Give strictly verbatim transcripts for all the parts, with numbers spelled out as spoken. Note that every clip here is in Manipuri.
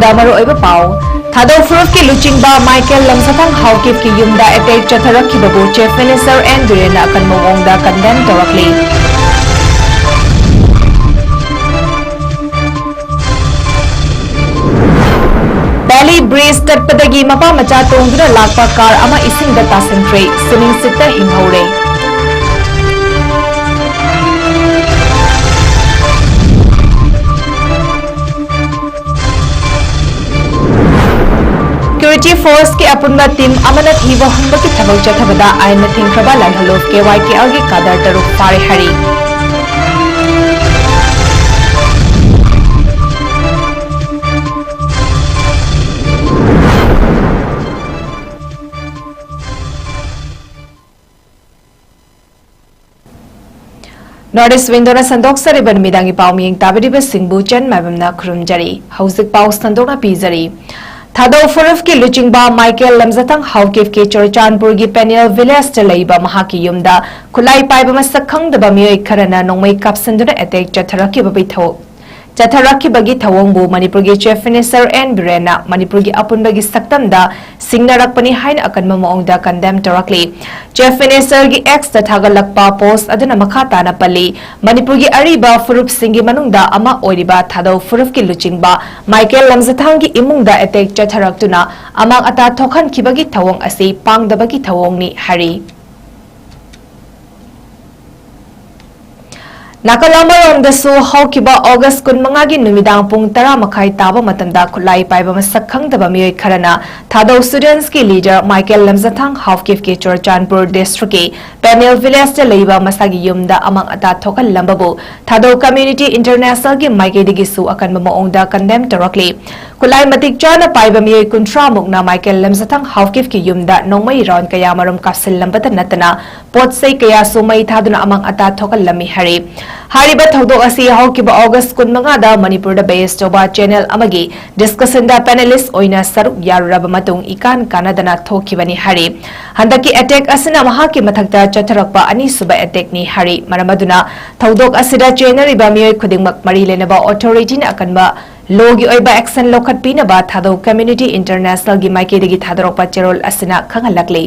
ꯗ ꯃꯔꯨꯑꯣꯏꯕ ꯄꯥꯎ꯫ ꯊꯥꯗꯧ ꯐꯨꯔꯨꯞꯀꯤ ꯂꯨꯆꯤꯡꯕ ꯃꯥꯏꯀꯦꯜ ꯂꯝꯖꯥꯊꯥꯡ ꯍꯥꯎꯀꯤꯞꯀꯤ ꯌꯨꯝꯗ attack ꯆꯠꯊꯔꯛꯈꯤꯕꯕꯨ Chief Minister N ꯕꯤꯔꯦꯟꯅ ꯑꯀꯟꯕ ꯃꯑꯣꯡꯗ condemn ꯇꯧꯔꯛꯂꯤ꯫ Pali Bridge ꯇꯠꯄꯗꯒꯤ ꯃꯄꯥ ꯃꯆꯥ ꯇꯣꯡꯗꯨꯅ ꯂꯥꯛꯄ car ꯑꯃ ꯏꯁꯤꯡꯗ ꯇꯥꯁꯤꯟꯈ꯭ꯔꯦ꯫ ꯁꯤꯅꯤꯡꯁꯤꯠꯇ ꯍꯤꯡꯍꯧꯔꯦ꯫ Security Forceꯀꯤ ꯑꯄꯨꯟꯕ team ꯑꯃꯅ ꯊꯤꯕ ꯍꯨꯝꯕꯒꯤ ꯊꯕꯛ ꯆꯠꯊꯕꯗ ꯑꯥꯏꯟꯅ ꯊꯤꯡꯈ꯭ꯔꯕ ꯂꯥꯜꯍꯧꯂꯨꯞ ꯀꯦ ꯋꯥꯏ ꯀꯦ ꯑꯦꯜꯒꯤ cadre ꯇꯔꯨꯛ ꯐꯥꯔꯦ ꯍꯥꯏꯔꯤ꯫ North East Windowꯅ ꯁꯟꯗꯣꯛꯆꯔꯤꯕ ꯅꯨꯃꯤꯗꯥꯡꯒꯤ ꯄꯥꯎ ꯃꯤꯠꯌꯦꯡ ꯇꯥꯕꯤꯔꯤꯕꯁꯤꯡꯕꯨ ꯆꯦꯟ ꯃꯥꯏꯕꯝꯅ ꯈꯨꯔꯨꯝꯖꯔꯤ꯫ ꯍꯧꯖꯤꯛ ꯄꯥꯎ ꯁꯟꯗꯣꯛꯅ ꯄꯤꯖꯔꯤ꯫ ꯊꯥꯗꯧ ꯐꯨꯔꯨꯞꯀꯤ ꯂꯨꯆꯤꯡꯕ ꯃꯥꯏꯀꯦꯜ ꯂꯝꯖꯥꯊꯥꯡ ꯍꯥꯎꯀꯤꯞꯀꯤ ꯆꯨꯔꯆꯥꯟꯄꯨꯔꯒꯤ ꯄꯦꯅꯦꯜ ꯚꯤꯂꯦꯖꯇ ꯂꯩꯕ ꯃꯍꯥꯛꯀꯤ ꯌꯨꯝꯗ ꯈꯨꯠꯂꯥꯏ ꯄꯥꯏꯕ ꯃꯁꯛ ꯈꯪꯗꯕ ꯃꯤꯑꯣꯏ ꯈꯔꯅ ꯅꯣꯡꯃꯩ ꯀꯥꯞꯁꯤꯟꯗꯨꯅ attack ꯆꯠꯊꯔꯛꯈꯤꯕꯒꯤ ꯊꯧ-, ꯆꯠꯊꯔꯛꯈꯤꯕꯒꯤ ꯊꯧꯑꯣꯡꯕꯨ ꯃꯅꯤꯄꯨꯔꯒꯤ Chief Minister N ꯕꯤꯔꯦꯟꯅ ꯃꯅꯤꯄꯨꯔꯒꯤ ꯑꯄꯨꯟꯕꯒꯤ ꯁꯛꯇꯝꯗ ꯁꯤꯡꯅꯔꯛꯄꯅꯤ ꯍꯥꯏꯅ ꯑꯀꯟꯕ ꯃꯑꯣꯡꯗ condemn ꯇꯧꯔꯛꯂꯤ꯫ Chief Ministerꯒꯤ Xꯇ ꯊꯥꯒꯠꯂꯛꯄ post ꯑꯗꯨꯅ ꯃꯈꯥ ꯇꯥꯅ ꯄꯜꯂꯤ, ꯃꯅꯤꯄꯨꯔꯒꯤ ꯑꯔꯤꯕ ꯐꯨꯔꯨꯞꯁꯤꯡꯒꯤ ꯃꯅꯨꯡꯗ ꯑꯃ ꯑꯣꯏꯔꯤꯕ ꯊꯥꯗꯧ ꯐꯨꯔꯨꯞꯀꯤ ꯂꯨꯆꯤꯡꯕ ꯃꯥꯏꯀꯦꯜ ꯂꯝꯖꯥꯊꯥꯡꯒꯤ ꯏꯃꯨꯡꯗ attack ꯆꯠꯊꯔꯛꯇꯨꯅ ꯑꯃꯥꯡ ꯑꯇꯥ ꯊꯣꯛꯍꯟꯈꯤꯕꯒꯤ ꯊꯧꯑꯣꯡ ꯑꯁꯤ ꯄꯥꯡꯗꯕꯒꯤ ꯊꯧꯑꯣꯡꯅꯤ ꯍꯥꯏꯔꯤ꯫ ꯅꯥꯀꯜ ꯑꯃꯔꯣꯝꯗꯁꯨ ꯍꯧꯈꯤꯕ August ꯀꯨꯟꯃꯉꯥꯒꯤ ꯅꯨꯃꯤꯗꯥꯡ ꯄꯨꯡ ꯇꯔꯥ ꯃꯈꯥꯏ ꯇꯥꯕ ꯃꯇꯝꯗ ꯈꯨꯠꯂꯥꯏ ꯄꯥꯏꯕ ꯃꯁꯛ ꯈꯪꯗꯕ ꯃꯤꯑꯣꯏ ꯈꯔꯅ ꯊꯥꯗꯧ Studentsꯀꯤ leader ꯃꯥꯏꯀꯦꯜ ꯂꯝꯖꯥꯊꯥꯡ ꯍꯥꯎꯀꯤꯞꯀꯤ ꯆꯨꯔꯆꯥꯟꯄꯨꯔ districtꯀꯤ ꯄꯦꯅꯦꯜ ꯚꯤꯂꯦꯖꯇ ꯂꯩꯕ ꯃꯁꯥꯒꯤ ꯌꯨꯝꯗ ꯑꯃꯥꯡ ꯑꯇꯥ ꯊꯣꯛꯍꯜꯂꯝꯕꯕꯨ ꯊꯥꯗꯧ Community Internationalꯒꯤ ꯃꯥꯏꯀꯩꯗꯒꯤꯁꯨ ꯑꯀꯟꯕ ꯃꯑꯣꯡꯗ condemn ꯇꯧꯔꯛꯂꯤ꯫ ꯈꯨꯠꯂꯥꯏ ꯃꯇꯤꯛ ꯆꯥꯅ ꯄꯥꯏꯕ ꯃꯤꯑꯣꯏ ꯀꯨꯟꯊ꯭ꯔꯥ ꯃꯨꯛꯅ ꯃꯥꯏꯀꯦꯜ ꯂꯝꯖꯥꯊꯥꯡ ꯍꯥꯎꯀꯤꯞꯀꯤ ꯌꯨꯝꯗ ꯅꯣꯡꯃꯩ round ꯀꯌꯥꯃꯔꯨꯝ ꯀꯥꯞꯁꯤꯜꯂꯝꯕꯇ ꯅꯠꯇꯅ ꯄꯣꯠ ꯆꯩ ꯀꯌꯥꯁꯨ ꯃꯩ ꯊꯥꯗꯨꯅ ꯑꯃꯥꯡ ꯑꯇꯥ ꯊꯣꯛꯍꯜꯂꯝꯃꯤ ꯍꯥꯏꯔꯤ꯫ ꯍꯥꯏꯔꯤꯕ ꯊꯧꯗꯣꯛ ꯑꯁꯤ ꯍꯧꯈꯤꯕ August ꯀꯨꯟꯃꯉꯥꯗ ꯃꯅꯤꯄꯨꯔꯗ base ꯇꯧꯕ channel ꯑꯃꯒꯤ discussionꯗ panelist ꯑꯣꯏꯅ ꯁꯔꯨꯛ ꯌꯥꯔꯨꯔꯕ ꯃꯇꯨꯡ ꯏꯀꯥꯟ ꯀꯥꯟꯅꯗꯅ ꯊꯣꯛꯈꯤꯕꯅꯤ ꯍꯥꯏꯔꯤ꯫ ꯍꯟꯗꯛꯀꯤ attack ꯑꯁꯤꯅ ꯃꯍꯥꯛꯀꯤ ꯃꯊꯛꯇ ꯆꯠꯊꯔꯛꯄ ꯑꯅꯤꯁꯨꯕ attackꯅꯤ ꯍꯥꯏꯔꯤ꯫ ꯃꯔꯝ ꯑꯗꯨꯅ ꯊꯧꯗꯣꯛ ꯑꯁꯤꯗ ꯆꯦꯟꯅꯔꯤꯕ ꯃꯤꯑꯣꯏ ꯈꯨꯗꯤꯡꯃꯛ ꯃꯔꯤ ꯂꯩꯅꯕ authorityꯅ ꯑꯀꯟꯕ ꯂꯣꯒꯤ ꯑꯣꯏꯕ ꯑꯦꯛꯁꯟ ꯂꯧꯈꯠꯄꯤꯅꯕ ꯊꯥꯗꯧ ꯀꯝꯃ꯭ꯌꯨꯅꯤꯇꯤ ꯏꯟꯇꯔꯅꯦꯁꯅꯦꯜꯒꯤ ꯃꯥꯏꯀꯩꯗꯒꯤ ꯊꯥꯗꯣꯔꯛꯄ ꯆꯦꯔꯣꯜ ꯑꯁꯤꯅ ꯈꯪꯍꯜꯂꯛꯂꯤ꯫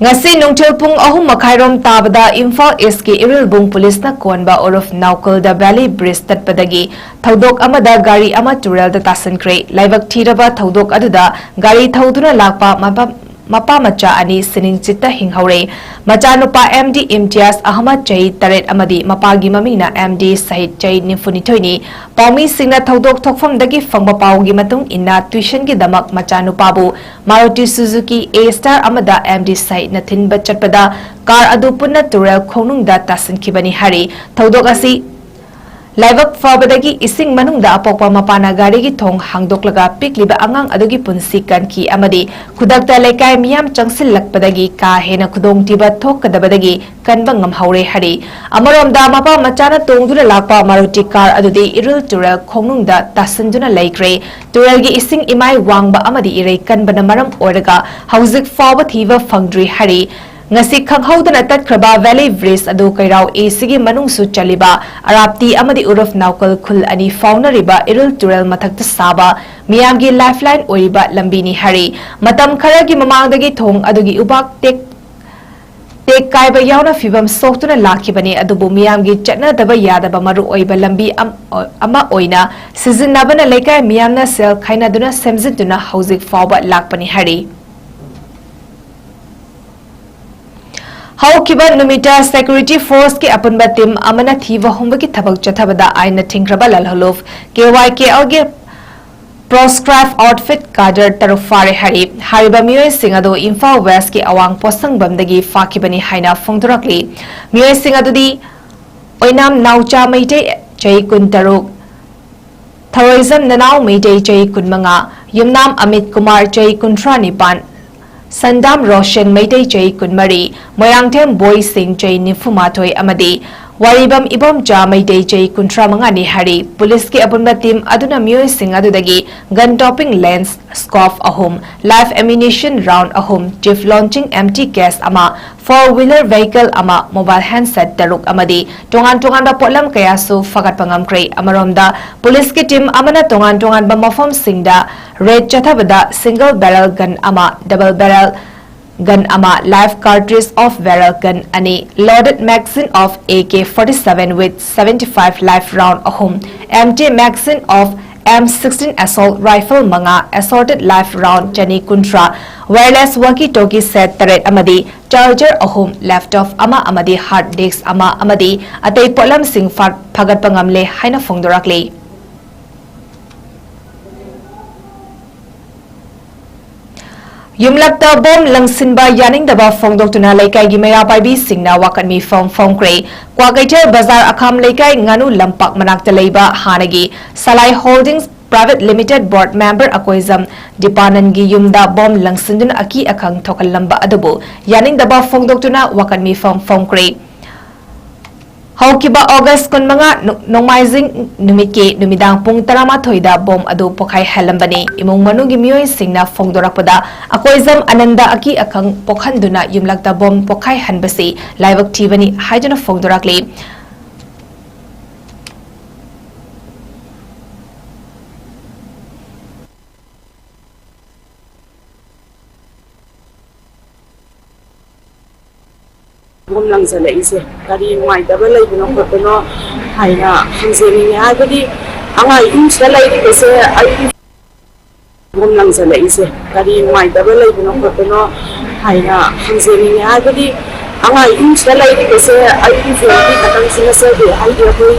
ꯉꯁꯤ ꯅꯨꯡꯊꯤꯜ ꯄꯨꯡ ꯑꯍꯨꯝ ꯃꯈꯥꯏꯔꯣꯝ ꯇꯥꯕꯗ ꯏꯝꯐꯥꯜ ꯏꯁꯀꯤ ꯏꯔꯤꯜꯕꯨꯡ ꯄꯨꯂꯤꯁꯅ ꯀꯣꯟꯕ ꯎꯔꯨꯐ ꯅꯥꯎꯀꯜꯗ ꯚꯦꯂꯤ ꯕ꯭ꯔꯤꯖ ꯇꯠꯄꯗꯒꯤ ꯊꯧꯗꯣꯛ ꯑꯃꯗ ꯒꯥꯔꯤ ꯑꯃ ꯇꯨꯔꯦꯜꯗ ꯇꯥꯁꯤꯟꯈ꯭ꯔꯦ꯫ ꯂꯥꯏꯕꯛ ꯊꯤꯔꯕ ꯊꯧꯗꯣꯛ ꯑꯗꯨꯗ ꯒꯥꯔꯤ ꯊꯧꯗꯨꯅ ꯂꯥꯛꯄ ꯃꯄꯥ ꯃꯆꯥ ꯑꯅꯤ ꯁꯤꯅꯤꯡ ꯆꯤꯠꯇ ꯍꯤꯡꯍꯧꯔꯦ꯫ ꯃꯆꯥꯅꯨꯄꯥ ꯑꯦꯝ ꯗꯤ ꯏꯝꯇꯤꯌꯥꯖ ꯑꯍꯃꯗ, ꯆꯍꯤ ꯇꯔꯦꯠ, ꯑꯃꯗꯤ ꯃꯄꯥꯒꯤ ꯃꯃꯤꯡꯅ ꯑꯦꯝ ꯗꯤ ꯁꯍꯤꯗ, ꯆꯍꯤ ꯅꯤꯐꯨꯅꯤꯊꯣꯏꯅꯤ꯫ ꯄꯥꯎꯃꯤꯁꯤꯡꯅ ꯊꯧꯗꯣꯛ ꯊꯣꯛꯐꯝꯗꯒꯤ ꯐꯪꯕ ꯄꯥꯎꯒꯤ ꯃꯇꯨꯡ ꯏꯟꯅ, ꯇ꯭ꯌꯨꯁꯟꯒꯤꯗꯃꯛ ꯃꯆꯥꯅꯨꯄꯥꯕꯨ ꯃꯥꯔꯨꯇꯤ ꯁꯨꯖꯨꯀꯤ ꯑꯦ ꯁ꯭ꯇꯥꯔ ꯑꯃꯗ ꯑꯦꯝ ꯗꯤ ꯁꯍꯤꯗꯅ ꯊꯤꯟꯕ ꯆꯠꯄꯗ ꯀꯥꯔ ꯑꯗꯨ ꯄꯨꯟꯅ ꯇꯨꯔꯦꯜ ꯈꯣꯡꯅꯨꯡꯗ ꯇꯥꯁꯤꯟꯈꯤꯕꯅꯤ ꯍꯥꯏꯔꯤ꯫ ꯊꯧꯗꯣꯛ ꯑꯁꯤ ꯂꯥꯏꯕꯛ ꯐꯕꯗꯒꯤ ꯏꯁꯤꯡ ꯃꯅꯨꯡꯗ ꯑꯄꯣꯛꯄ ꯃꯄꯥꯅ ꯒꯥꯔꯤꯒꯤ ꯊꯣꯡ ꯍꯥꯡꯗꯣꯛꯂꯒ ꯄꯤꯛꯂꯤꯕ ꯑꯉꯥꯡ ꯑꯗꯨꯒꯤ ꯄꯨꯟꯁꯤ ꯀꯟꯈꯤ ꯑꯃꯗꯤ ꯈꯨꯗꯛꯇ ꯂꯩꯀꯥꯏ ꯃꯤꯌꯥꯝ ꯆꯪꯁꯤꯜꯂꯛꯄꯗꯒꯤ ꯀꯥ ꯍꯦꯟꯅ ꯈꯨꯗꯣꯡꯊꯤꯕ ꯊꯣꯛꯀꯗꯕꯗꯒꯤ ꯀꯟꯕ ꯉꯝꯍꯧꯔꯦ ꯍꯥꯏꯔꯤ꯫ ꯑꯃꯔꯣꯝꯗ, ꯃꯄꯥ ꯃꯆꯥꯅ ꯇꯣꯡꯗꯨꯅ ꯂꯥꯛꯄ ꯃꯥꯔꯨꯇꯤ ꯀꯥꯔ ꯑꯗꯨꯗꯤ ꯏꯔꯤꯜ ꯇꯨꯔꯦꯜ ꯈꯣꯡꯅꯨꯡꯗ ꯇꯥꯁꯤꯟꯗꯨꯅ ꯂꯩꯈ꯭ꯔꯦ꯫ ꯇꯨꯔꯦꯜꯒꯤ ꯏꯁꯤꯡ ꯏꯃꯥꯏ ꯋꯥꯡꯕ ꯑꯃꯗꯤ ꯏꯔꯩ ꯀꯟꯕꯅ ꯃꯔꯝ ꯑꯣꯏꯔꯒ ꯍꯧꯖꯤꯛ ꯐꯥꯎꯕ ꯊꯤꯕ ꯐꯪꯗ꯭ꯔꯤ ꯍꯥꯏꯔꯤ꯫ ꯉꯁꯤ ꯈꯪꯍꯧꯗꯅ ꯇꯠꯈ꯭ꯔꯕ ꯚꯦꯂꯤ ꯕ꯭ꯔꯤꯖ ꯑꯗꯨ ꯀꯩꯔꯥꯎ ꯑꯦꯁꯤꯒꯤ ꯃꯅꯨꯡꯁꯨ ꯆꯜꯂꯤꯕ ꯑꯔꯥꯞꯇꯤ ꯑꯃꯗꯤ ꯎꯔꯨꯐ ꯅꯥꯎꯀꯜ ꯈꯨꯜ ꯑꯅꯤ ꯐꯥꯎꯅꯔꯤꯕ ꯏꯔꯤꯜ ꯇꯨꯔꯦꯜ ꯃꯊꯛꯇ ꯁꯥꯕ ꯃꯤꯌꯥꯝꯒꯤ ꯂꯥꯏꯐꯂꯥꯏꯟ ꯑꯣꯏꯔꯤꯕ ꯂꯝꯕꯤꯅꯤ ꯍꯥꯏꯔꯤ꯫ ꯃꯇꯝ ꯈꯔꯒꯤ ꯃꯃꯥꯡꯗꯒꯤ ꯊꯣꯡ ꯑꯗꯨꯒꯤ ꯎꯕꯥꯛ ꯇꯦꯛ ꯇꯦꯛ ꯀꯥꯏꯕ ꯌꯥꯎꯅ ꯐꯤꯕꯝ ꯁꯣꯛꯇꯨꯅ ꯂꯥꯛꯈꯤꯕꯅꯤ, ꯑꯗꯨꯕꯨ ꯃꯤꯌꯥꯝꯒꯤ ꯆꯠꯅꯗꯕ ꯌꯥꯗꯕ ꯃꯔꯨꯑꯣꯏꯕ ꯂꯝꯕꯤ ꯑꯝ-, ꯑꯃ ꯑꯣꯏꯅ ꯁꯤꯖꯤꯟꯅꯕꯅ ꯂꯩꯀꯥꯏ ꯃꯤꯌꯥꯝꯅ ꯁꯦꯜ ꯈꯥꯏꯅꯗꯨꯅ ꯁꯦꯝꯖꯤꯟꯗꯨꯅ ꯍꯧꯖꯤꯛ ꯐꯥꯎꯕ ꯂꯥꯛꯄꯅꯤ ꯍꯥꯏꯔꯤ꯫ ꯍꯧꯈꯤꯕ ꯅꯨꯃꯤꯠꯇ ꯁꯦꯀ꯭ꯌꯨꯔꯤꯇꯤ ꯐꯣꯔꯁꯀꯤ ꯑꯄꯨꯟꯕ ꯇꯤꯝ ꯑꯃꯅ ꯊꯤꯕ ꯍꯨꯝꯕꯒꯤ ꯊꯕꯛ ꯆꯠꯊꯕꯗ ꯑꯥꯏꯟꯅ ꯊꯤꯡꯈ꯭ꯔꯕ ꯂꯥꯜꯍꯧꯂꯨꯞ ꯀꯦ ꯋꯥꯏ ꯀꯦ ꯑꯦꯜꯒꯤ ꯄ꯭ꯔꯣꯁꯀ꯭ꯔꯥꯏꯕ ꯑꯥꯎꯠꯐꯤꯠ ꯀꯥꯗꯔ ꯇꯔꯨꯛ ꯐꯥꯔꯦ ꯍꯥꯏꯔꯤ꯫ ꯍꯥꯏꯔꯤꯕ ꯃꯤꯑꯣꯏꯁꯤꯡ ꯑꯗꯨ ꯏꯝꯐꯥꯜ ꯋꯦꯁꯀꯤ ꯑꯋꯥꯡ ꯄꯣꯠꯁꯪꯕꯝꯗꯒꯤ ꯐꯥꯈꯤꯕꯅꯤ ꯍꯥꯏꯅ ꯐꯣꯡꯗꯣꯔꯛꯂꯤ꯫ ꯃꯤꯑꯣꯏꯁꯤꯡ ꯑꯗꯨꯗꯤ ꯑꯣꯏꯅꯥꯝ ꯅꯥꯎꯆꯥ ꯃꯩꯇꯩ, ꯆꯍꯤ ꯀꯨꯟꯇꯔꯨꯛ, ꯊꯔꯣꯏꯖꯝ ꯅꯅꯥꯎ ꯃꯩꯇꯩ, ꯆꯍꯤ ꯀꯨꯟꯃꯉꯥ, ꯌꯨꯝꯅꯥꯝ ꯑꯃꯤꯠ ꯀꯨꯃꯥꯔ, ꯆꯍꯤ ꯀꯨꯟꯊ꯭ꯔꯥ ꯅꯤꯄꯥꯟ, ꯁꯟꯗꯥꯝ ꯔꯣꯁꯟ ꯃꯩꯇꯩ, ꯆꯍꯤ ꯀꯨꯟꯃꯔꯤ, ꯃꯣꯏꯔꯥꯡꯊꯦꯝ ꯕꯣꯏ ꯁꯤꯡ, ꯆꯍꯤ ꯅꯤꯐꯨ ꯃꯥꯊꯣꯏ, ꯑꯃꯗꯤ ꯋꯥꯔꯤꯕꯝ ꯏꯕꯣꯝꯆꯥ ꯃꯩꯇꯩ ꯆꯍꯤ ꯀꯨꯟꯊ꯭ꯔꯥ ꯃꯉꯥꯅꯤ ꯍꯥꯏꯔꯤ꯫ ꯄꯨꯂꯤꯁꯀꯤ ꯑꯄꯨꯟꯕ ꯇꯤꯝ ꯑꯗꯨꯅ ꯃꯤꯑꯣꯏꯁꯤꯡ ꯑꯗꯨꯗꯒꯤ gun topping lens, scope ꯑꯍꯨꯝ, live ammunition round ꯑꯍꯨꯝ, ꯖꯤꯞ launching empty case ꯑꯃ, four wheeler vehicle ꯑꯃ, mobile handset ꯇꯔꯨꯛ ꯑꯃꯗꯤ ꯇꯣꯉꯥꯟ ꯇꯣꯉꯥꯟꯕ ꯄꯣꯠꯂꯝ ꯀꯌꯥꯁꯨ ꯐꯒꯠꯄ ꯉꯝꯈ꯭ꯔꯦ꯫ ꯑꯃꯔꯣꯝꯗ, ꯄꯨꯂꯤꯁꯀꯤ ꯇꯤꯝ ꯑꯃꯅ ꯇꯣꯉꯥꯟ ꯇꯣꯉꯥꯟꯕ ꯃꯐꯝꯁꯤꯡꯗ raid ꯆꯠꯊꯕꯗ single barrel gun ꯑꯃ, double barrel gun ꯑꯃ, live cartridge of barrel gun ꯑꯅꯤ, loaded magazine of A K forty-seven with seventy-five live round ꯑꯍꯨꯝ, empty magazine of M sixteen assault rifle ꯃꯉꯥ, assorted live round ꯆꯅꯤ ꯀꯨꯟꯊ꯭ꯔꯥ, wireless walkie talkie set ꯇꯔꯦꯠ ꯑꯃꯗꯤ charger ꯑꯍꯨꯝ, laptop ꯑꯃ ꯑꯃꯗꯤ hard disk ꯑꯃ ꯑꯃꯗꯤ ꯑꯇꯩ ꯄꯣꯠꯂꯝꯁꯤꯡ ꯐꯥ-, ꯐꯥꯒꯠꯄ ꯉꯝꯂꯦ ꯍꯥꯏꯅ ꯐꯣꯡꯗꯣꯔꯛꯂꯤ꯫ ꯌꯨꯝꯂꯛꯇ ꯕꯣꯝ ꯂꯪꯁꯤꯟꯕ ꯌꯥꯅꯤꯡꯗꯕ ꯐꯣꯡꯗꯣꯛꯇꯨꯅ ꯂꯩꯀꯥꯏꯒꯤ ꯃꯩꯔꯥ ꯄꯥꯏꯕꯤꯁꯤꯡꯅ ꯋꯥꯀꯠ ꯃꯤꯐꯝ ꯐꯣꯡꯈ꯭ꯔꯦ꯫ ꯀ꯭ꯋꯥꯀꯩꯊꯦꯜ ꯕꯖꯥꯔ ꯑꯈꯥꯝ ꯂꯩꯀꯥꯏ ꯉꯥꯅꯨ ꯂꯝꯄꯥꯛ ꯃꯅꯥꯛꯇ ꯂꯩꯕ ꯍꯥꯟꯅꯒꯤ ꯁꯂꯥꯏ ꯍꯣꯜꯗꯤꯡꯁ ꯄ꯭ꯔꯥꯏꯚꯦꯠ ꯂꯤꯃꯤꯇꯦꯠ ꯕꯣꯔꯗ ꯃꯦꯝꯕꯔ ꯑꯀꯣꯏꯖꯝ ꯗꯤꯄꯥꯅꯟꯒꯤ ꯌꯨꯝꯗ ꯕꯣꯝ ꯂꯪꯁꯤꯟꯗꯨꯅ ꯑꯀꯤ ꯑꯈꯪ ꯊꯣꯛꯍꯜꯂꯝꯕ ꯑꯗꯨꯕꯨ ꯌꯥꯅꯤꯡꯗꯕ ꯐꯣꯡꯗꯣꯛꯇꯨꯅ ꯋꯥꯀꯠ ꯃꯤꯐꯝ ꯐꯣꯡꯈ꯭ꯔꯦ꯫ ꯍꯧꯈꯤꯕ ꯑꯣꯒꯁ ꯀꯨꯟꯃꯉꯥ ꯅꯨ-, ꯅꯣꯡꯃꯥꯏꯖꯤꯡ ꯅꯨꯃꯤꯠꯀꯤ ꯅꯨꯃꯤꯗꯥꯡ ꯄꯨꯡ ꯇꯔꯥꯃꯥꯊꯣꯏꯗ ꯕꯣꯝ ꯑꯗꯨ ꯄꯣꯈꯥꯏꯍꯜꯂꯝꯕꯅꯤ꯫ ꯏꯃꯨꯡ ꯃꯅꯨꯡꯒꯤ ꯃꯤꯑꯣꯏꯁꯤꯡꯅ ꯐꯣꯡꯗꯣꯔꯛꯄꯗ, ꯑꯀꯣꯏꯖꯝ ꯑꯅꯟꯗ ꯑꯀꯤ ꯑꯈꯪ ꯄꯣꯛꯍꯟꯗꯨꯅ ꯌꯨꯝꯂꯛꯇ ꯕꯣꯝ ꯄꯣꯈꯥꯏꯍꯟꯕꯁꯤ ꯂꯥꯏꯕꯛ ꯊꯤꯕꯅꯤ ꯍꯥꯏꯗꯨꯅ ꯐꯣꯡꯗꯣꯔꯛꯂꯤ꯫ ꯕꯣꯝ ꯂꯪꯁꯤꯜꯂꯛꯏꯁꯦ ꯀꯔꯤ ꯅꯨꯡꯉꯥꯏꯇꯕ ꯂꯩꯕꯅꯣ ꯈꯣꯠꯄꯅꯣ ꯍꯥꯏꯅ ꯍꯪꯖꯅꯤꯡꯉꯤ꯫ ꯍꯥꯏꯕꯗꯤ ꯑꯉꯥꯡ ꯏꯃꯨꯡꯁꯤꯗ ꯂꯩꯔꯤꯕꯁꯦ ꯑꯩꯒꯤ ꯕꯣꯝ ꯂꯪꯁꯤꯜꯂꯛꯏꯁꯦ ꯀꯔꯤ ꯅꯨꯡꯉꯥꯏꯇꯕ ꯂꯩꯕꯅꯣ ꯈꯣꯠꯄꯅꯣ ꯍꯥꯏꯅ ꯍꯪꯖꯅꯤꯡꯉꯤ꯫ ꯍꯥꯏꯕꯗꯤ ꯑꯉꯥꯡ ꯏꯃꯨꯡꯁꯤꯗ ꯂꯩꯔꯤꯕꯁꯦ ꯑꯩꯒꯤ family ꯈꯛꯇꯪꯁꯨ ꯅꯠꯆꯗꯦ꯫ ꯍꯥꯏꯗꯤ ꯑꯩꯈꯣꯏ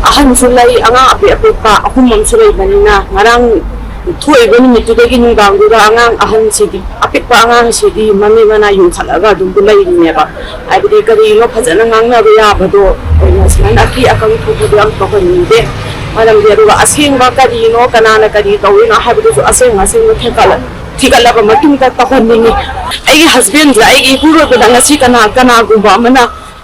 ꯑꯍꯟꯁꯨ ꯂꯩ, ꯑꯉꯥꯡ ꯑꯄꯤꯛ ꯑꯄꯤꯛꯄ ꯑꯍꯨꯝ ꯑꯃꯁꯨ ꯂꯩꯕꯅꯤꯅ ꯉꯔꯥꯡ ꯊꯣꯛꯏꯕ ꯅꯨꯃꯤꯠꯇꯨꯗꯒꯤ ꯅꯨꯡꯗꯥꯡꯗꯨꯗ ꯑꯉꯥꯡ ꯑꯍꯟꯁꯤꯗꯤ, ꯑꯄꯤꯛꯄ ꯑꯉꯥꯡꯁꯤꯗꯤ ꯃꯃꯤ ꯃꯅꯥ ꯌꯨꯡꯈꯠꯂꯒ ꯑꯗꯨꯝ ꯂꯩꯔꯤꯅꯦꯕ꯫ ꯍꯥꯏꯕꯗꯤ ꯀꯔꯤꯅꯣ ꯐꯖꯅ ꯉꯥꯡꯅꯕ ꯌꯥꯕꯗꯣ, ꯑꯩꯈꯣꯏꯅ ꯁꯨꯃꯥꯏꯅ ꯑꯀꯤ ꯑꯈꯪ ꯊꯣꯛꯄꯗꯣ ꯌꯥꯝ ꯇꯧꯍꯟꯅꯤꯡꯗꯦ꯫ ꯃꯔꯝꯗꯤ ꯑꯗꯨꯒ ꯑꯁꯦꯡꯕ ꯀꯔꯤꯅꯣ, ꯀꯅꯥꯅ ꯀꯔꯤ ꯇꯧꯔꯤꯅꯣ ꯍꯥꯏꯕꯗꯨꯁꯨ ꯑꯁꯦꯡ ꯑꯁꯦꯡꯕ ꯊꯤꯒꯠꯂ-, ꯊꯤꯒꯠꯂꯕ ꯃꯇꯨꯡꯗ ꯇꯧꯍꯟꯅꯤꯡꯉꯤ꯫ ꯑꯩꯒꯤ husbandꯁꯦ ꯑꯩꯒꯤ ꯏꯄꯨꯔꯣꯏꯕꯗ ꯉꯁꯤ ꯀꯅꯥ, ꯀꯅꯥꯒꯨꯝꯕ ꯑꯃꯅ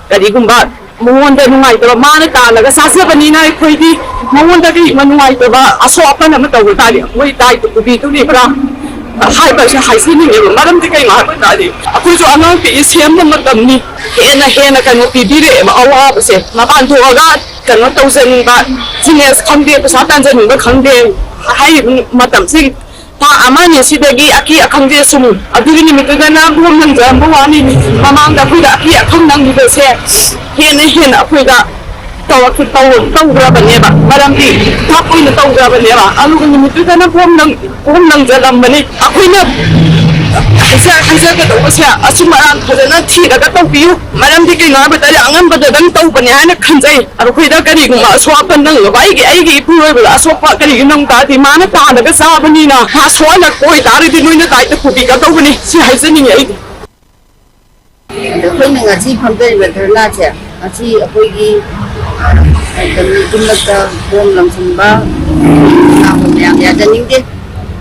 ꯀꯔꯤꯒꯨꯝꯕ ꯃꯉꯣꯟꯗ ꯅꯨꯡꯉꯥꯏꯇꯕ, ꯃꯥꯅ ꯇꯥꯜꯂꯒ ꯆꯥꯖꯕꯅꯤꯅ ꯑꯩꯈꯣꯏꯗꯤ ꯃꯉꯣꯟꯗ ꯀꯔꯤꯒꯨꯝꯕ ꯅꯨꯡꯉꯥꯏꯇꯕ ꯑꯁꯣꯛ ꯑꯄꯟ ꯑꯃ ꯇꯧꯕ ꯇꯥꯔꯗꯤ ꯃꯣꯏ ꯗꯥꯏꯇ ꯄꯨꯕꯤꯗꯣꯔꯤꯕ꯭ꯔꯥ ꯍꯥꯏꯕꯁꯦ ꯍꯥꯏꯖꯅꯤꯡꯉꯦꯕ꯫ ꯃꯔꯝꯗꯤ ꯀꯩꯅꯣ ꯍꯥꯏꯕ ꯇꯥꯔꯗꯤ ꯑꯩꯈꯣꯏꯁꯨ ꯑꯉꯥꯡ ꯄꯤꯛꯏ, ꯁꯦꯝꯕ ꯃꯇꯝꯅꯤ꯫ ꯍꯦꯟꯅ ꯍꯦꯟꯅ ꯀꯩꯅꯣ ꯄꯤꯕꯤꯔꯛꯑꯦꯕ, ꯑꯋꯥꯕꯁꯦ꯫ ꯃꯄꯥꯟ ꯊꯣꯛꯑꯒ ꯀꯩꯅꯣ ꯇꯧꯖꯅꯤꯡꯕ, ꯕꯤꯖꯤꯅꯦꯁ ꯈꯪꯗꯦ, ꯄꯩꯁꯥ ꯇꯥꯟꯖꯅꯤꯡꯕ ꯈꯪꯗꯦ ꯍꯥꯏꯔꯤꯕ ꯃꯇꯝꯁꯤ ꯊꯥ ꯑꯃꯅꯤ ꯁꯤꯗꯒꯤ ꯑꯀꯤ ꯑꯈꯪꯁꯦ ꯁꯨꯝ ꯑꯗꯨꯒꯤ ꯅꯨꯃꯤꯠꯇꯨꯗꯅ ꯕꯣꯝ ꯂꯪꯖꯔꯝꯕ ꯋꯥꯅꯤ꯫ ꯃꯃꯥꯡꯗ ꯑꯩꯈꯣꯏꯗ ꯑꯀꯤ ꯑꯈꯪ ꯅꯪꯈꯤꯕꯁꯦ ꯍꯦꯟꯅ ꯍꯦꯟꯅ ꯑꯩꯈꯣꯏꯗ ꯇꯧꯔꯛ-, ꯇꯧ-, ꯇꯧꯈ꯭ꯔꯕꯅꯦꯕ꯫ ꯃꯔꯝꯗꯤ ꯊꯥꯞ ꯑꯣꯏꯅ ꯇꯧꯈ꯭ꯔꯕꯅꯦꯕ꯫ ꯑꯗꯨꯒ ꯅꯨꯃꯤꯠꯇꯨꯗꯅ ꯕꯣꯝ ꯂꯪ-, ꯕꯣꯝ ꯂꯪꯖꯔꯝꯕꯅꯤ꯫ ꯑꯩꯈꯣꯏꯅ ꯍꯥꯏꯖ-, ꯍꯥꯏꯖꯒꯗꯧꯕꯁꯦ ꯑꯆꯨꯝ ꯑꯔꯥꯟ ꯐꯖꯅ ꯊꯤꯔꯒ ꯇꯧꯕꯤꯌꯨ꯫ ꯃꯔꯝꯗꯤ ꯀꯩꯅꯣ ꯍꯥꯏꯕ ꯇꯥꯔꯗꯤ ꯑꯉꯝꯕꯗꯣ ꯑꯗꯨꯝ ꯇꯧꯕꯅꯦ ꯍꯥꯏꯅ ꯈꯟꯖꯩ꯫ ꯑꯩꯈꯣꯏꯗ ꯀꯔꯤꯒꯨꯝꯕ ꯑꯁꯣꯛ ꯑꯄꯟ ꯅꯪꯅꯕ ꯑꯩꯒꯤ, ꯑꯩꯒꯤ ꯏꯄꯨꯔꯣꯏꯕꯗ ꯑꯁꯣꯛꯄ ꯀꯔꯤꯒꯤ ꯅꯪ ꯇꯥꯔꯗꯤ ꯃꯥꯅ ꯇꯥꯜꯂꯒ ꯆꯥꯕꯅꯤꯅ ꯃꯥ ꯁꯣꯛꯍꯜꯂꯛꯄ ꯑꯣꯏꯇꯥꯔꯗꯤ ꯅꯣꯏꯅ ꯗꯥꯏꯇ ꯄꯨꯕꯤꯒꯗꯧꯕꯅꯤ꯫ ꯁꯤ ꯍꯥꯏꯖꯅꯤꯡꯉꯦ ꯑꯩꯗꯤ꯫ ꯑꯗꯣ ꯑꯩꯈꯣꯏꯅ ꯉꯁꯤ ꯐꯝꯖꯔꯤꯕ ꯙꯔꯅꯥꯁꯦ ꯉꯁꯤ ꯑꯩꯈꯣꯏꯒꯤ, ꯑ, ꯀꯩꯅꯣ, ꯌꯨꯝꯂꯛꯇ ꯕꯣꯝ ꯂꯪꯁꯤꯟꯕ ꯃꯌꯥꯝ ꯌꯥꯖꯅꯤꯡꯗꯦ꯫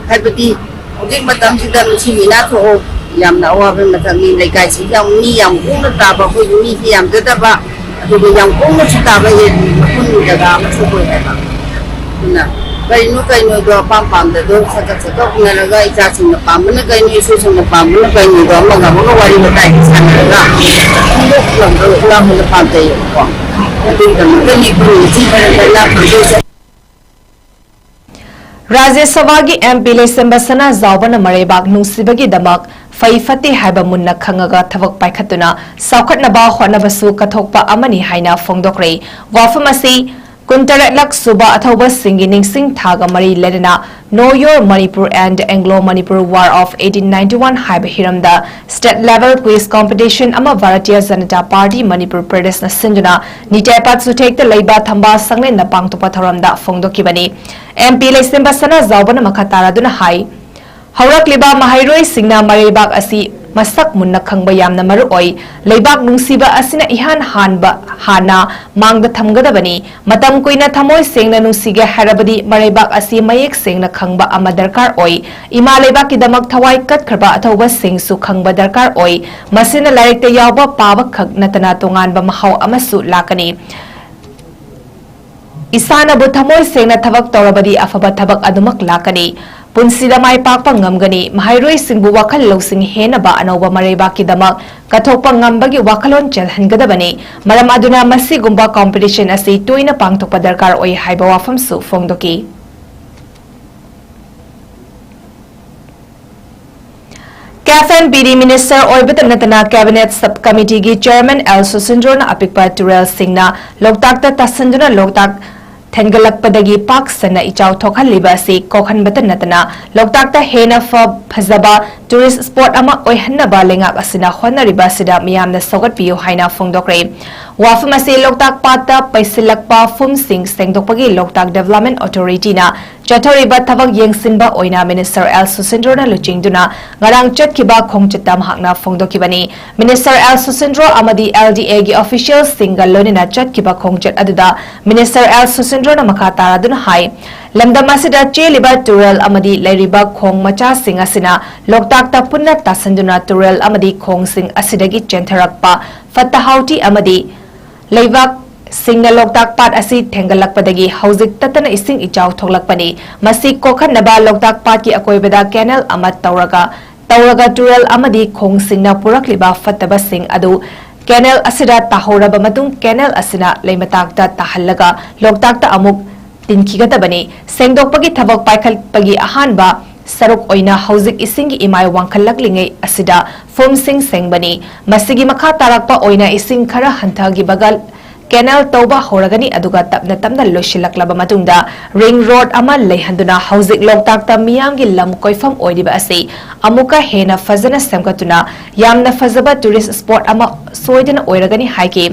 ꯍꯥꯏꯕꯗꯤ ꯍꯧꯖꯤꯛ ꯃꯇꯝꯁꯤꯗ ꯅꯨꯡꯁꯤ ꯃꯤꯅꯥ ꯊꯣꯛꯑꯣ꯫ ꯌꯥꯝꯅ ꯑꯋꯥꯕ ꯃꯇꯝꯅꯤ꯫ ꯂꯩꯀꯥꯏꯁꯤꯗ ꯌꯥꯝ ꯃꯤ ꯌꯥꯝ ꯍꯣꯡꯅ ꯇꯥꯕ, ꯑꯩꯈꯣꯏꯒꯤ ꯃꯤꯁꯤ ꯌꯥꯝꯖꯗꯕ, ꯑꯗꯨꯒ ꯌꯥꯝ ꯍꯣꯡꯅꯁꯨ ꯇꯥꯕ ꯍꯦꯛ ꯃꯐꯝ ꯖꯒꯥ ꯑꯃꯁꯨ ꯑꯣꯏ ꯍꯥꯏꯕ꯫ ꯑꯗꯨꯅ ꯀꯩꯅꯣ ꯀꯩꯅꯣꯗꯣ ꯑꯄꯥꯝ ꯄꯥꯝꯗꯗꯣ ꯁꯠ ꯁꯠ ꯁꯠ ꯎꯅꯔꯒ ꯏꯆꯥꯁꯤꯡꯅ ꯄꯥꯝꯕꯅ ꯀꯩꯅꯣ, ꯏꯁꯨꯁꯤꯡꯅ ꯄꯥꯝꯕꯅ ꯀꯩꯅꯣꯗꯣ ꯑꯃꯒ ꯑꯃꯒ ꯋꯥꯔꯤ ꯋꯥꯇꯥꯏ ꯁꯥꯟꯅꯔꯒ ꯐꯣꯡꯗꯣꯛꯅꯕꯗꯣ ꯏꯃꯥ ꯍꯣꯏꯅ ꯄꯥꯝꯖꯩꯌꯦꯕꯀꯣ꯫ ꯑꯗꯨꯒꯤꯗꯃꯛꯇꯅꯤ ꯑꯩꯈꯣꯏꯅ ꯉꯁꯤ ꯙꯔꯅꯥ ꯐꯝꯖꯩꯁꯦ꯫ ꯔꯥꯖ꯭ꯌ ꯁꯚꯥꯒꯤ ꯑꯦꯝ ꯄꯤ ꯂꯩꯁꯦꯝꯕ ꯁꯅꯥꯖꯥꯎꯕꯅ ꯃꯔꯩꯕꯥꯛ ꯅꯨꯡꯁꯤꯕꯒꯤꯗꯃꯛ ꯐꯩ ꯐꯠꯇꯦ ꯍꯥꯏꯕ ꯃꯨꯟꯅ ꯈꯪꯉꯒ ꯊꯕꯛ ꯄꯥꯏꯈꯠꯇꯨꯅ ꯆꯥꯎꯈꯠꯅꯕ ꯍꯣꯠꯅꯕꯁꯨ ꯀꯠꯊꯣꯛꯄ ꯑꯃꯅꯤ ꯍꯥꯏꯅ ꯐꯣꯡꯗꯣꯛꯈ꯭ꯔꯦ꯫ ꯋꯥꯐꯝ ꯑꯁꯤ ꯀꯨꯟꯇꯔꯦꯠꯂꯛ ꯁꯨꯕ ꯑꯊꯧꯕꯁꯤꯡꯒꯤ ꯅꯤꯡꯁꯤꯡ ꯊꯥꯒ ꯃꯔꯤ ꯂꯩꯅꯅ Know Your Manipur and Anglo Manipur War of eighteen ninety-one ꯍꯥꯏꯕ ꯍꯤꯔꯝꯗ state level quiz competition ꯑꯃ ꯚꯥꯔꯇꯤꯌ ꯖꯅꯇꯥ ꯄꯥꯔꯇꯤ ꯃꯅꯤꯄꯨꯔ ꯄ꯭ꯔꯗꯦꯁꯅ ꯁꯤꯟꯗꯨꯅ ꯅꯤꯇꯥꯏ ꯄꯥꯠ ꯆꯨꯊꯦꯛꯇ ꯂꯩꯕ ꯊꯝꯕꯥꯜ ꯁꯪꯂꯦꯟꯗ ꯄꯥꯡꯊꯣꯛꯄ ꯊꯧꯔꯝꯗ ꯐꯣꯡꯗꯣꯛꯈꯤꯕꯅꯤ꯫ ꯑꯦꯝ ꯄꯤ ꯂꯩꯁꯦꯝꯕ ꯁꯅꯥꯖꯥꯎꯕꯅ ꯃꯈꯥ ꯇꯥꯔꯗꯨꯅ ꯍꯥꯏ, ꯍꯧꯔꯛꯂꯤꯕ ꯃꯍꯩꯔꯣꯏꯁꯤꯡꯅ ꯃꯔꯩꯕꯥꯛ ꯑꯁꯤ ꯃꯁꯛ ꯃꯨꯟꯅ ꯈꯪꯕ ꯌꯥꯝꯅ ꯃꯔꯨ ꯑꯣꯏ꯫ ꯂꯩꯕꯥꯛ ꯅꯨꯡꯁꯤꯕ ꯑꯁꯤꯅ ꯏꯍꯥꯟ ꯍꯥꯟꯕ ꯍꯥꯟꯅ ꯃꯥꯡꯗ ꯊꯝꯒꯗꯕꯅꯤ꯫ ꯃꯇꯝ ꯀꯨꯏꯅ ꯊꯃꯣꯏ ꯁꯦꯡꯅ ꯅꯨꯡꯁꯤꯒꯦ ꯍꯥꯏꯔꯕꯗꯤ ꯃꯔꯩꯕꯥꯛ ꯑꯁꯤ ꯃꯌꯦꯛ ꯁꯦꯡꯅ ꯈꯪꯕ ꯑꯃ ꯗꯔꯀꯥꯔ ꯑꯣꯏ꯫ ꯏꯃꯥ ꯂꯩꯕꯥꯛꯀꯤꯗꯃꯛ ꯊꯋꯥꯏ ꯀꯠꯈ꯭ꯔꯕ ꯑꯊꯧꯕꯁꯤꯡꯁꯨ ꯈꯪꯕ ꯗꯔꯀꯥꯔ ꯑꯣꯏ꯫ ꯃꯁꯤꯅ ꯂꯥꯏꯔꯤꯛꯇ ꯌꯥꯎꯕ ꯄꯥꯕ ꯈꯛ ꯅꯠꯇꯅ ꯇꯣꯉꯥꯟꯕ ꯃꯍꯥꯎ ꯑꯃꯁꯨ ꯂꯥꯛꯀꯅꯤ꯫ ꯏꯁꯥꯅꯕꯨ ꯊꯃꯣꯏ ꯁꯦꯡꯅ ꯊꯕꯛ ꯇꯧꯔꯕꯗꯤ ꯑꯐꯕ ꯊꯕꯛ ꯑꯗꯨꯃꯛ ꯂꯥꯛꯀꯅꯤ꯫ ꯄꯨꯟꯁꯤꯗ ꯃꯥꯏ ꯄꯥꯛꯄ ꯉꯝꯒꯅꯤ꯫ ꯃꯍꯩꯔꯣꯏꯁꯤꯡꯕꯨ ꯋꯥꯈꯜ ꯂꯧꯁꯤꯡ ꯍꯦꯟꯅꯕ ꯑꯅꯧꯕ ꯃꯔꯩꯕꯥꯛꯀꯤꯗꯃꯛ ꯀꯠꯊꯣꯛꯄ ꯉꯝꯕꯒꯤ ꯋꯥꯈꯜꯂꯣꯟ ꯆꯦꯜꯍꯟꯒꯗꯕꯅꯤ꯫ ꯃꯔꯝ ꯑꯗꯨꯅ ꯃꯁꯤꯒꯨꯝꯕ competition ꯑꯁꯤ ꯇꯣꯏꯅ ꯄꯥꯡꯊꯣꯛꯄ ꯗꯔꯀꯥꯔ ꯑꯣꯏ ꯍꯥꯏꯕ ꯋꯥꯐꯝꯁꯨ ꯐꯣꯡꯗꯣꯛꯈꯤ꯫ ꯀꯦꯐ ꯑꯦꯟ ꯕꯤꯗꯤ ꯃꯤꯅꯤꯁꯇꯔ ꯑꯣꯏꯕꯇ ꯅꯠꯇꯅ ꯀꯦꯕꯤꯅꯦꯠ ꯁꯕ ꯀꯃꯤꯇꯤꯒꯤ ꯆꯦꯌꯔꯃꯦꯟ ꯑꯦꯜ ꯁꯨꯁꯤꯟꯗ꯭ꯔꯣꯅ ꯑꯄꯤꯛꯄ ꯇꯨꯔꯦꯜꯁꯤꯡꯅ ꯂꯣꯛꯇꯥꯛꯇ ꯇꯥꯁꯤꯟꯗꯨꯅ ꯂꯣꯛꯇꯥꯛ ꯊꯦꯟꯒꯠꯂꯛꯄꯗꯒꯤ ꯄꯥꯛ ꯁꯟꯅ ꯏꯆꯥꯎ ꯊꯣꯛꯍꯜꯂꯤꯕ ꯑꯁꯤ ꯀꯣꯛꯍꯟꯕꯇ ꯅꯠꯇꯅ ꯂꯣꯛꯇꯥꯛꯇ ꯍꯦꯟꯅ ꯐ-, ꯐꯖꯕ tourist spot ꯑꯃ ꯑꯣꯏꯍꯟꯅꯕ ꯂꯩꯉꯥꯛ ꯑꯁꯤꯅ ꯍꯣꯠꯅꯔꯤꯕ ꯑꯁꯤꯗ ꯃꯤꯌꯥꯝꯅ ꯁꯧꯒꯠꯄꯤꯌꯨ ꯍꯥꯏꯅ ꯐꯣꯡꯗꯣꯛꯈ꯭ꯔꯦ꯫ ꯋꯥꯐꯝ ꯑꯁꯤ ꯂꯣꯛꯇꯥꯛ ꯄꯥꯠꯇ ꯄꯩꯁꯤꯜꯂꯛꯄ ꯐꯨꯝꯁꯤꯡ ꯁꯦꯡꯗꯣꯛꯄꯒꯤ ꯂꯣꯛꯇꯥꯛ Development Authorityꯅ ꯆꯠꯊꯔꯤꯕ ꯊꯕꯛ ꯌꯦꯡꯁꯤꯟꯕ ꯑꯣꯏꯅ ꯃꯤꯅꯤꯁꯇꯔ ꯑꯦꯜ ꯁꯨꯁꯤꯟꯗ꯭ꯔꯣꯅ ꯂꯨꯆꯤꯡꯗꯨꯅ ꯉꯔꯥꯡ ꯆꯠꯈꯤꯕ ꯈꯣꯡꯆꯠꯇ ꯃꯍꯥꯛꯅ ꯐꯣꯡꯗꯣꯛꯈꯤꯕꯅꯤ꯫ ꯃꯤꯅꯤꯁꯇꯔ ꯑꯦꯜ ꯁꯨꯁꯤꯟꯗ꯭ꯔꯣ ꯑꯃꯗꯤ LDAꯒꯤ officialꯁꯤꯡꯒ ꯂꯣꯏꯅꯅ ꯆꯠꯈꯤꯕ ꯈꯣꯡꯆꯠ ꯑꯗꯨꯗ ꯃꯤꯅꯤꯁꯇꯔ ꯑꯦꯜ ꯁꯨꯁꯤꯟꯗ꯭ꯔꯣꯅ ꯃꯈꯥ ꯇꯥꯔꯗꯨꯅ ꯍꯥꯏ, ꯂꯝꯗꯝ ꯑꯁꯤꯗ ꯆꯦꯜꯂꯤꯕ ꯇꯨꯔꯦꯜ ꯑꯃꯗꯤ ꯂꯩꯔꯤꯕ ꯈꯣꯡ ꯃꯆꯥꯁꯤꯡ ꯑꯁꯤꯅ ꯂꯣꯛꯇꯥꯛꯇ ꯄꯨꯟꯅ ꯇꯥꯁꯤꯟꯗꯨꯅ ꯇꯨꯔꯦꯜ ꯑꯃꯗꯤ ꯈꯣꯡꯁꯤꯡ ꯑꯁꯤꯗꯒꯤ ꯆꯦꯟꯊꯔꯛꯄ ꯐꯠꯇ ꯍꯥꯎꯊꯤ ꯑꯃꯗꯤ ꯂꯩꯕꯥꯛꯁꯤꯡꯅ ꯂꯣꯛꯇꯥꯛ ꯄꯥꯠ ꯑꯁꯤ ꯊꯦꯡꯒꯠꯂꯛꯄꯗꯒꯤ ꯍꯧꯖꯤꯛ ꯇꯠꯇꯅ ꯏꯁꯤꯡ ꯏꯆꯥꯎ ꯊꯣꯛꯂꯛꯄꯅꯤ꯫ ꯃꯁꯤ ꯀꯣꯛꯍꯟꯅꯕ ꯂꯣꯛꯇꯥꯛ ꯄꯥꯠꯀꯤ ꯑꯀꯣꯏꯕꯗ canal ꯑꯃ ꯇꯧꯔꯒ, ꯇꯧꯔꯒ ꯇꯨꯔꯦꯜ ꯑꯃꯗꯤ ꯈꯣꯡꯁꯤꯡꯅ ꯄꯨꯔꯛꯂꯤꯕ ꯐꯠꯇꯕꯁꯤꯡ ꯑꯗꯨ canal ꯑꯁꯤꯗ ꯇꯥꯍꯧꯔꯕ ꯃꯇꯨꯡ canal ꯑꯁꯤꯅ ꯂꯩꯃꯇꯥꯛꯇ ꯇꯥꯍꯜꯂꯒ ꯂꯣꯛꯇꯥꯛꯇ ꯑꯃꯨꯛ ꯇꯤꯟꯈꯤꯒꯗꯕꯅꯤ꯫ ꯁꯦꯡꯗꯣꯛꯄꯒꯤ ꯊꯕꯛ ꯄꯥꯏꯈꯠꯄꯒꯤ ꯑꯍꯥꯟꯕ ꯁꯔꯨꯛ ꯑꯣꯏꯅ ꯍꯧꯖꯤꯛ ꯏꯁꯤꯡꯒꯤ ꯏꯃꯥꯏ ꯋꯥꯡꯈꯠꯂꯛꯂꯤꯉꯩ ꯑꯁꯤꯗ ꯐꯨꯝꯁꯤꯡ ꯁꯦꯡꯕꯅꯤ꯫ ꯃꯁꯤꯒꯤ ꯃꯈꯥ ꯇꯥꯔꯛꯄ ꯑꯣꯏꯅ ꯏꯁꯤꯡ ꯈꯔ ꯍꯟꯊꯈꯤꯕꯒ ꯀꯦꯅꯦꯜ ꯇꯧꯕ ꯍꯧꯔꯒꯅꯤ, ꯑꯗꯨꯒ ꯇꯞꯅ ꯇꯞꯅ ꯂꯣꯏꯁꯤꯜꯂꯛꯂꯕ ꯃꯇꯨꯡꯗ ꯔꯤꯡ ꯔꯣꯗ ꯑꯃ ꯂꯩꯍꯟꯗꯨꯅ ꯍꯧꯖꯤꯛ ꯂꯣꯛꯇꯥꯛꯇ ꯃꯤꯌꯥꯝꯒꯤ ꯂꯝ ꯀꯣꯏꯐꯝ ꯑꯣꯏꯔꯤꯕ ꯑꯁꯤ ꯑꯃꯨꯛꯀ ꯍꯦꯟꯅ ꯐꯖꯅ ꯁꯦꯝꯒꯠꯇꯨꯅ ꯌꯥꯝꯅ ꯐꯖꯕ ꯇꯨꯔꯤꯁ ꯁ꯭ꯄꯣꯠ ꯑꯃ ꯁꯣꯏꯗꯅ ꯑꯣꯏꯔꯒꯅꯤ ꯍꯥꯏꯈꯤ꯫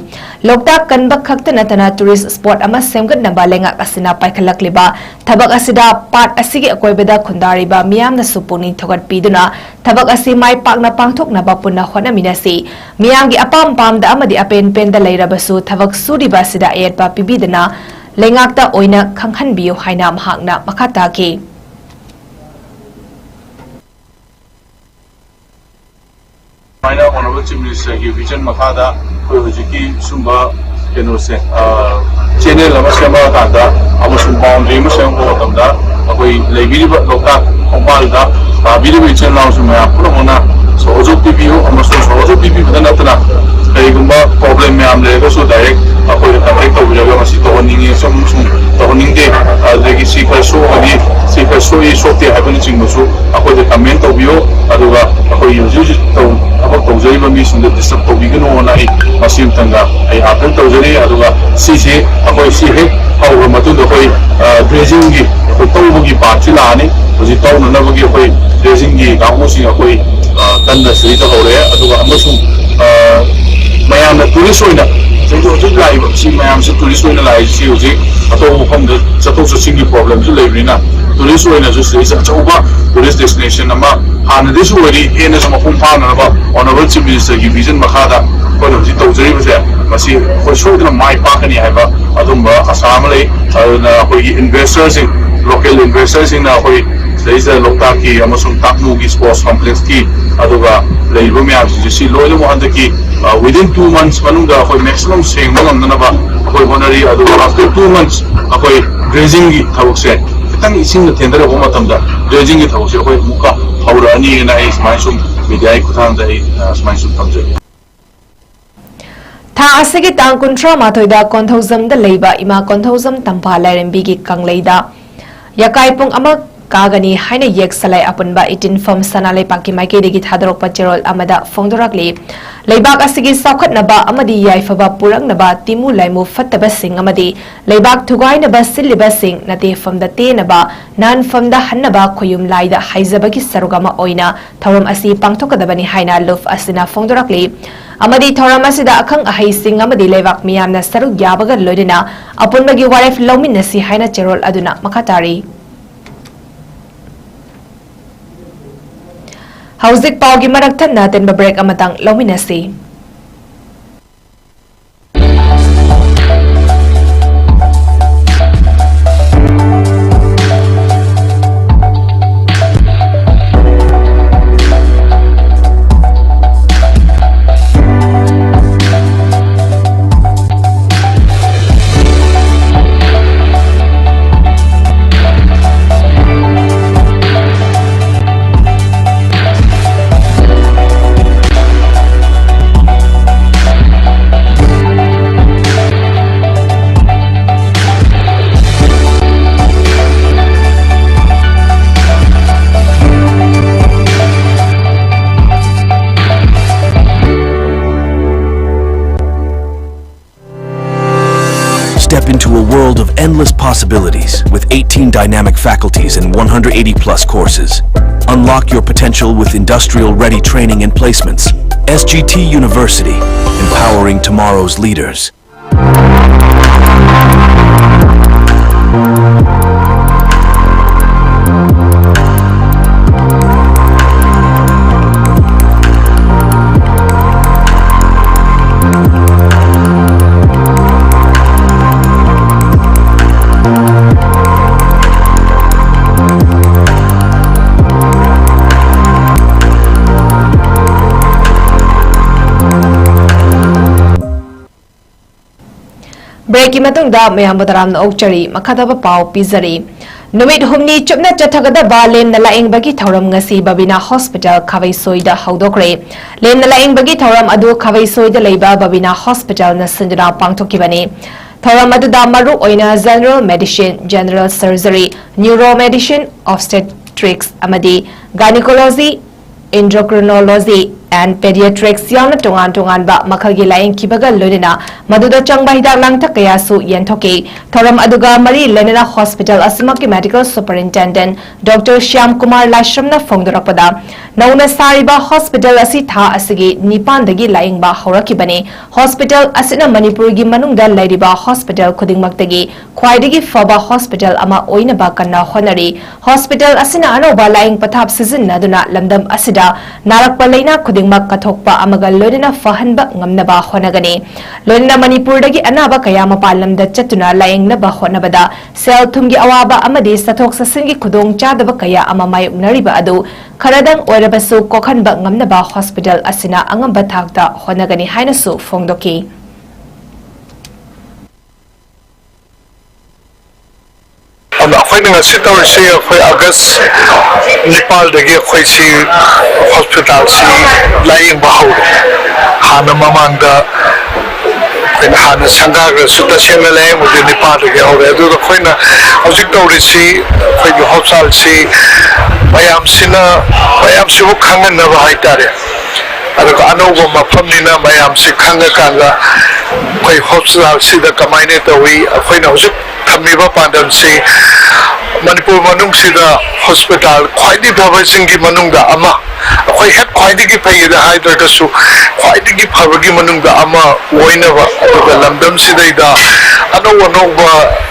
ꯂꯣꯛꯇꯥꯛ ꯀꯟꯕ ꯈꯛꯇ ꯅꯠꯇꯅ ꯇꯨꯔꯤꯁ ꯁ꯭ꯄꯣꯠ ꯑꯃ ꯁꯦꯝꯒꯠꯅꯕ ꯂꯩꯉꯥꯛ ꯑꯁꯤꯅ ꯄꯥꯏꯈꯠꯂꯛꯂꯤꯕ ꯊꯕꯛ ꯑꯁꯤꯗ ꯄꯥꯠ ꯑꯁꯤꯒꯤ ꯑꯀꯣꯏꯕꯗ ꯈꯨꯟꯗꯥꯔꯤꯕ ꯃꯤꯌꯥꯝꯅꯁꯨ ꯄꯨꯛꯅꯤꯡ ꯊꯧꯒꯠꯄꯤꯗꯨꯅ ꯊꯕꯛ ꯑꯁꯤ ꯃꯥꯏ ꯄꯥꯛꯅ ꯄꯥꯡꯊꯣꯛꯅꯕ ꯄꯨꯟꯅ ꯍꯣꯠꯅꯃꯤꯟꯅꯁꯤ꯫ ꯃꯤꯌꯥꯝꯒꯤ ꯑꯄꯥꯝ ꯄꯥꯝꯗ ꯑꯃꯗꯤ ꯑꯄꯦꯟ ꯄꯦꯟꯗ ꯂꯩꯔꯕꯁꯨ ꯊꯕꯛ ꯁꯨꯔꯤꯕ ꯑꯁꯤꯗ ꯑꯌꯦꯠꯄ ꯄꯤꯕꯤꯗꯅ ꯂꯩꯉꯥꯛꯇ ꯑꯣꯏꯅ ꯈꯪꯍꯟꯕꯤꯌꯨ ꯍꯥꯏꯅ ꯃꯍꯥꯛꯅ ꯃꯈꯥ ꯇꯥꯈꯤ꯫ ꯁꯨꯃꯥꯏꯅ Honourable Chief Minister ꯒꯤ vision ꯃꯈꯥꯗ ꯑꯩꯈꯣꯏ ꯍꯧꯖꯤꯛꯀꯤ ꯁꯨꯝꯕ ꯀꯩꯅꯣꯁꯦ, ꯑ, channel ꯑꯃ ꯁꯦꯝꯃꯛꯑꯀꯥꯟꯗ ꯑꯃꯁꯨꯡ boundary ꯑꯃ ꯁꯦꯝꯃꯛꯄ ꯃꯇꯝꯗ ꯑꯩꯈꯣꯏ ꯂꯩꯕꯤꯔꯤꯕ ꯂꯣꯛꯇꯥꯛ ꯈꯣꯡꯕꯥꯜꯗ ꯇꯥꯕꯤꯔꯤꯕ ꯏꯆꯤꯜ ꯏꯅꯥꯎꯁꯤꯡ ꯃꯌꯥꯝ ꯄꯨꯝꯅꯃꯛꯅ ꯁꯍꯣꯖꯣꯛ ꯄꯤꯕꯤꯌꯨ, ꯑꯃꯁꯨꯡ ꯁꯍꯣꯖꯣꯛ ꯄꯤꯕꯤꯕꯗ ꯅꯠꯇꯅ ꯀꯔꯤꯒꯨꯝꯕ problem ꯃꯌꯥꯝ ꯂꯩꯔꯒꯁꯨ direct ꯑꯩꯈꯣꯏꯗ contact ꯇꯧꯕꯤꯔꯒ ꯃꯁꯤ ꯇꯧꯍꯟꯅꯤꯡꯉꯤ ꯑꯃꯁꯨꯡ ꯇꯧꯍꯟꯅꯤꯡꯗꯦ, ꯑꯗꯨꯗꯒꯤ ꯁꯤ ꯈꯔ ꯁꯣꯛꯑꯒꯗꯤ ꯁꯤ ꯈꯔ ꯁꯣꯛꯏ ꯁꯣꯛꯇꯦ ꯍꯥꯏꯕꯅꯆꯤꯡꯕꯁꯨ ꯑꯩꯈꯣꯏꯗ comment ꯇꯧꯕꯤꯌꯨ꯫ ꯑꯗꯨꯒ ꯑꯩꯈꯣꯏꯒꯤ ꯍꯧꯖꯤꯛ ꯍꯧꯖꯤꯛ ꯇꯧ-, ꯊꯕꯛ ꯇꯧꯖꯔꯤꯕ ꯃꯤꯁꯤꯡꯗ disturb ꯇꯧꯕꯤꯒꯅꯣꯅ ꯑꯩ ꯃꯁꯤ ꯑꯃꯇꯪꯒ ꯑꯩ appeal ꯇꯧꯖꯔꯤ꯫ ꯑꯗꯨꯒ ꯁꯤꯁꯤ ꯑꯩꯈꯣꯏ ꯁꯤ ꯍꯦꯛ ꯍꯧꯈ꯭ꯔ ꯃꯇꯨꯡꯗ ꯑꯩꯈꯣꯏ, ꯑ, dredging ꯒꯤ ꯑꯩꯈꯣꯏ ꯇꯧꯕꯒꯤ part ꯁꯤ ꯂꯥꯛꯑꯅꯤ꯫ ꯍꯧꯖꯤꯛ ꯇꯧꯅꯅꯕꯒꯤ ꯑꯩꯈꯣꯏ dredging ꯒꯤ ꯀꯥꯡꯕꯨꯁꯤꯡ ꯑꯩꯈꯣꯏ, ꯑ, ꯀꯟꯅ ꯁꯤꯗꯩꯗ ꯍꯧꯔꯦ꯫ ꯑꯗꯨꯒ ꯑꯃꯁꯨꯡ, ꯑ, ꯃꯌꯥꯝꯅ tourist ꯑꯣꯏꯅ ꯍꯧꯖꯤꯛ ꯍꯧꯖꯤꯛ ꯂꯥꯛꯏꯕ ꯁꯤ ꯃꯌꯥꯝꯁꯤ tourist ꯑꯣꯏꯅ ꯂꯥꯛꯏꯁꯤ ꯍꯧꯖꯤꯛ ꯑꯇꯣꯞꯄ ꯃꯐꯝꯗ ꯆꯠꯊꯣꯛ ꯆꯠꯁꯤꯟꯒꯤ problem ꯁꯨ ꯂꯩꯕꯅꯤꯅ tourist ꯑꯣꯏꯅꯁꯨ ꯁꯤꯗꯩꯁꯤ ꯑꯆꯧꯕ tourist destination ꯑꯃ ꯍꯥꯟꯅꯗꯩꯁꯨ ꯑꯣꯏꯔꯤ, ꯍꯦꯟꯅꯁꯨ ꯃꯄꯨꯡ ꯐꯥꯅꯅꯕ Honourable Chief Minister ꯒꯤ vision ꯃꯈꯥꯗ ꯑꯩꯈꯣꯏꯅ ꯍꯧꯖꯤꯛ ꯇꯧꯖꯔꯤꯕꯁꯦ ꯃꯁꯤ ꯑꯩꯈꯣꯏ ꯁꯣꯏꯗꯅ ꯃꯥꯏ ꯄꯥꯛꯀꯅꯤ ꯍꯥꯏꯕ ꯑꯗꯨꯝꯕ ꯑꯁꯥ ꯑꯃ ꯂꯩ꯫ ꯑꯗꯨꯅ ꯑꯩꯈꯣꯏꯒꯤ investor ꯁꯤꯡ, local investor ꯁꯤꯡꯅ ꯑꯩꯈꯣꯏ ꯁꯤꯗꯩꯁꯤꯗ ꯂꯣꯛꯇꯥꯛꯀꯤ ꯑꯃꯁꯨꯡ ꯇꯥꯛꯅꯨꯒꯤ sports complex ꯀꯤ ꯑꯗꯨꯒ ꯂꯩꯔꯤꯕ ꯃꯌꯥꯝꯁꯤꯡꯁꯦ ꯁꯤ ꯂꯣꯏꯅꯃꯛ ꯍꯟꯗꯛꯀꯤ, ꯑ, within two months ꯃꯅꯨꯡꯗ ꯑꯩꯈꯣꯏ maximum ꯁꯦꯡꯕ ꯉꯝꯅꯅꯕ ꯑꯩꯈꯣꯏ ꯍꯣꯠꯅꯔꯤ꯫ ꯑꯗꯨꯒ after two months ꯑꯩꯈꯣꯏ dredging ꯒꯤ ꯊꯕꯛꯁꯦ ꯈꯤꯇꯪ ꯏꯁꯤꯡꯅ ꯊꯦꯟꯊꯔꯛꯄ ꯃꯇꯝꯗ dredging ꯒꯤ ꯊꯕꯛꯁꯦ ꯑꯩꯈꯣꯏ ꯑꯃꯨꯛꯀ ꯍꯧꯔꯛꯑꯅꯤꯅ ꯑꯩ ꯁꯨꯃꯥꯏꯅ ꯁꯨꯝ media ꯒꯤ ꯈꯨꯠꯊꯥꯡꯗ ꯑꯩ, ꯑ, ꯁꯨꯃꯥꯏꯅ ꯁꯨꯝ ꯊꯝꯖꯒꯦ꯫ ꯊꯥ ꯑꯁꯤꯒꯤ ꯇꯥꯡ ꯀꯨꯟꯊ꯭ꯔꯥ ꯃꯥꯊꯣꯏꯗ ꯀꯣꯟꯊꯧꯖꯝꯗ ꯂꯩꯕ ꯏꯃꯥ ꯀꯣꯟꯊꯧꯖꯝ ꯇꯝꯐꯥ ꯂꯥꯏꯔꯦꯝꯕꯤꯒꯤ ꯀꯪꯂꯩꯗ ꯌꯥꯀꯥꯏ ꯄꯨꯡ ꯑꯃ ꯀꯥꯒꯅꯤ ꯍꯥꯏꯅ ꯌꯦꯛꯁꯂꯥꯏ ꯑꯄꯨꯟꯕ eighteen firm ꯁꯅꯥ ꯂꯩꯄꯥꯛꯀꯤ ꯃꯥꯏꯀꯩꯗꯒꯤ ꯊꯥꯗꯣꯔꯛꯄ ꯆꯦꯔꯣꯜ ꯑꯃꯗ ꯐꯣꯡꯗꯣꯔꯛꯂꯤ꯫ ꯂꯩꯕꯥꯛ ꯑꯁꯤꯒꯤ ꯆꯥꯎꯈꯠꯅꯕ ꯑꯃꯗꯤ ꯌꯥꯏꯐꯕ ꯄꯨꯔꯛꯅꯕ ꯇꯤꯃꯨ ꯂꯥꯏꯃꯨ ꯐꯠꯇꯕꯁꯤꯡ ꯑꯃꯗꯤ ꯂꯩꯕꯥꯛ ꯊꯨꯒꯥꯏꯅꯕ ꯁꯤꯜꯂꯤꯕꯁꯤꯡ ꯅꯇꯦꯐꯝꯗ ꯇꯦꯟꯅꯕ, ꯅꯥꯟꯐꯝꯗ ꯍꯟꯅꯕ ꯈꯣꯌꯨꯝ ꯂꯥꯏꯗ ꯍꯥꯏꯖꯕꯒꯤ ꯁꯔꯨꯛ ꯑꯃ ꯑꯣꯏꯅ ꯊꯧꯔꯝ ꯑꯁꯤ ꯄꯥꯡꯊꯣꯛꯀꯗꯕꯅꯤ ꯍꯥꯏꯅ ꯂꯨꯐ ꯑꯁꯤꯅ ꯐꯣꯡꯗꯣꯔꯛꯂꯤ꯫ ꯑꯃꯗꯤ ꯊꯧꯔꯝ ꯑꯁꯤꯗ ꯑꯈꯪ ꯑꯍꯩꯁꯤꯡ ꯑꯃꯗꯤ ꯂꯩꯕꯥꯛ ꯃꯤꯌꯥꯝꯅ ꯁꯔꯨꯛ ꯌꯥꯕꯒ ꯂꯣꯏꯅꯅ ꯑꯄꯨꯟꯕꯒꯤ ꯋꯥꯔꯦꯞ ꯂꯧꯃꯤꯟꯅꯁꯤ ꯍꯥꯏꯅ ꯆꯦꯔꯣꯜ ꯑꯗꯨꯅ ꯃꯈꯥ ꯇꯥꯔꯤ꯫ ꯍꯧꯖꯤꯛ ꯄꯥꯎꯒꯤ ꯃꯔꯛ ꯊꯠꯅ ꯑꯇꯦꯟꯕ break ꯑꯃꯇꯪ ꯂꯧꯃꯤꯟꯅꯁꯤ꯫ Step into a world of endless possibilities with eighteen dynamic faculties and one hundred eighty plus courses. Unlock your potential with industrial ready training and placements. S G T University, empowering tomorrow's leaders. Breakꯀꯤ ꯃꯇꯨꯡꯗ ꯃꯌꯥꯝꯕꯨ ꯇꯔꯥꯝꯅ ꯑꯣꯛꯆꯔꯤ꯫ ꯃꯈꯥ ꯇꯥꯕ ꯄꯥꯎ ꯄꯤꯖꯔꯤ꯫ ꯅꯨꯃꯤꯠ ꯍꯨꯝꯅꯤ ꯆꯨꯞꯅ ꯆꯠꯊꯒꯗꯕ ꯂꯦꯝꯅ ꯂꯥꯌꯦꯡꯕꯒꯤ ꯊꯧꯔꯝ ꯉꯁꯤ ꯕꯕꯤꯅꯥ ꯍꯣꯁꯄꯤꯇꯥꯜ ꯈꯥꯕꯩꯁꯣꯏꯗ ꯍꯧꯗꯣꯛꯈ꯭ꯔꯦ꯫ ꯂꯦꯝꯅ ꯂꯥꯌꯦꯡꯕꯒꯤ ꯊꯧꯔꯝ ꯑꯗꯨ ꯈꯥꯕꯩꯁꯣꯏꯗ ꯂꯩꯕ ꯕꯕꯤꯅꯥ ꯍꯣꯁꯄꯤꯇꯥꯜꯅ ꯁꯤꯟꯗꯨꯅ ꯄꯥꯡꯊꯣꯛꯈꯤꯕꯅꯤ꯫ ꯊꯧꯔꯝ ꯑꯗꯨꯗ ꯃꯔꯨ ꯑꯣꯏꯅ General Medicine, General Surgery, Neuro Medicine, Obstetrics ꯑꯃꯗꯤ Gynecology, Endocrinology and Pediatrics ꯌꯥꯎꯅ ꯇꯣꯉꯥꯟ ꯇꯣꯉꯥꯟꯕ ꯃꯈꯜꯒꯤ ꯂꯥꯌꯦꯡꯈꯤꯕꯒ ꯂꯣꯏꯅꯅ ꯃꯗꯨꯗ ꯆꯪꯕ ꯍꯤꯗꯥꯛ ꯂꯥꯡꯊꯛ ꯀꯌꯥꯁꯨ ꯌꯦꯟꯊꯣꯛꯈꯤ꯫ ꯊꯧꯔꯝ ꯑꯗꯨꯒ ꯃꯔꯤ ꯂꯩꯅꯅ hospital ꯑꯁꯤꯃꯛꯀꯤ Medical Superintendent Doctor Shyam Kumar Laishramꯅ ꯐꯣꯡꯗꯣꯔꯛꯄꯗ, ꯅꯧꯅ ꯁꯥꯔꯤꯕ hospital ꯑꯁꯤ ꯊꯥ ꯑꯁꯤꯒꯤ ꯅꯤꯄꯥꯟꯗꯒꯤ ꯂꯥꯌꯦꯡꯕ ꯍꯧꯔꯛꯈꯤꯕꯅꯤ꯫ Hospital ꯑꯁꯤꯅ ꯃꯅꯤꯄꯨꯔꯒꯤ ꯃꯅꯨꯡꯗ ꯂꯩꯔꯤꯕ hospital ꯈꯨꯗꯤꯡꯃꯛꯇꯒꯤ ꯈ꯭ꯋꯥꯏꯗꯒꯤ ꯐꯕ hospital ꯑꯃ ꯑꯣꯏꯅꯕ ꯀꯟꯅ ꯍꯣꯠꯅꯔꯤ꯫ Hospital ꯑꯁꯤꯅ ꯑꯅꯧꯕ ꯂꯥꯌꯦꯡ ꯄꯊꯥꯞ ꯁꯤꯖꯤꯟꯅꯗꯨꯅ ꯂꯝꯗꯝ ꯑꯁꯤꯗ ꯅꯥꯔꯛꯄ ꯂꯩꯅꯥ ꯈꯨꯗꯤꯡꯃꯛ ꯀꯠꯊꯣꯛꯄ ꯑꯃꯒ ꯂꯣꯏꯅꯅ ꯐꯍꯟꯕ ꯉꯝꯅꯕ ꯍꯣꯠꯅꯒꯅꯤ꯫ ꯂꯣꯏꯅꯅ ꯃꯅꯤꯄꯨꯔꯗꯒꯤ ꯑꯅꯥꯕ ꯀꯌꯥ ꯃꯄꯥꯟ ꯂꯝꯗ ꯆꯠꯇꯨꯅ ꯂꯥꯌꯦꯡꯅꯕ ꯍꯣꯠꯅꯕꯗ ꯁꯦꯜ ꯊꯨꯝꯒꯤ ꯑꯋꯥꯕ ꯑꯃꯗꯤ ꯆꯠꯊꯣꯛ ꯆꯠꯁꯤꯟꯒꯤ ꯈꯨꯗꯣꯡ ꯆꯥꯗꯕ ꯀꯌꯥ ꯑꯃ ꯃꯥꯌꯣꯛꯅꯔꯤꯕ ꯑꯗꯨ ꯈꯔꯗꯪ ꯑꯣꯏꯔꯕꯁꯨ ꯀꯣꯛꯍꯟꯕ ꯉꯝꯅꯕ hospital ꯑꯁꯤꯅ ꯑꯉꯝꯕ ꯊꯥꯛꯇ ꯍꯣꯠꯅꯒꯅꯤ ꯍꯥꯏꯅꯁꯨ ꯐꯣꯡꯗꯣꯛꯈꯤ꯫ ꯑꯗꯣ ꯑꯩꯈꯣꯏꯅ ꯉꯁꯤ ꯇꯧꯔꯤꯁꯤ, ꯑꯩꯈꯣꯏ ꯑꯥꯒꯁ ꯅꯤꯄꯥꯜꯗꯒꯤ ꯑꯩꯈꯣꯏꯁꯤ hospitalꯁꯤ ꯂꯥꯌꯦꯡꯕ ꯍꯧꯔꯦ꯫ ꯍꯥꯟꯅ ꯃꯃꯥꯡꯗ ꯑꯩꯈꯣꯏꯅ ꯍꯥꯟꯅ ꯁꯪꯒꯥꯈ꯭ꯔꯁꯨ, ꯇꯁꯦꯡꯅ ꯂꯥꯌꯦꯡꯕꯗꯤ ꯅꯤꯄꯥꯜꯗꯒꯤ ꯍꯧꯔꯦ꯫ ꯑꯗꯨꯒ ꯑꯩꯈꯣꯏꯅ ꯍꯧꯖꯤꯛ ꯇꯧꯔꯤꯁꯤ, ꯑꯩꯈꯣꯏꯒꯤ hospitalꯁꯤ ꯃꯌꯥꯝꯁꯤꯅ, ꯃꯌꯥꯝꯁꯤꯕꯨ ꯈꯪꯍꯟꯅꯕ ꯍꯥꯏꯇꯥꯔꯦ꯫ ꯑꯗꯨꯒ ꯑꯅꯧꯕ ꯃꯐꯝꯅꯤꯅ ꯃꯌꯥꯝꯁꯤ ꯈꯪꯉꯀꯥꯟꯗ ꯑꯩꯈꯣꯏ hospitalꯁꯤꯗ ꯀꯃꯥꯏꯅ ꯇꯧꯏ, ꯑꯩꯈꯣꯏꯅ ꯍꯧꯖꯤꯛ ꯊꯝꯃꯤꯕ ꯄꯥꯟꯗꯝꯁꯤ ꯃꯅꯤꯄꯨꯔ ꯃꯅꯨꯡꯁꯤꯗ hospital ꯈ꯭ꯋꯥꯏꯗꯒꯤ ꯐꯕꯁꯤꯡꯒꯤ ꯃꯅꯨꯡꯗ ꯑꯃ, ꯑꯩꯈꯣꯏ ꯍꯦꯛ ꯈ꯭ꯋꯥꯏꯗꯒꯤ ꯐꯩꯗ ꯍꯥꯏꯗ꯭ꯔꯒꯁꯨ, ꯈ꯭ꯋꯥꯏꯗꯒꯤ ꯐꯕꯒꯤ ꯃꯅꯨꯡꯗ ꯑꯃ ꯑꯣꯏꯅꯕ, ꯑꯗꯨꯒ ꯂꯝꯗꯝꯁꯤꯗꯩꯗ ꯑꯅꯧ ꯑꯅꯧꯕ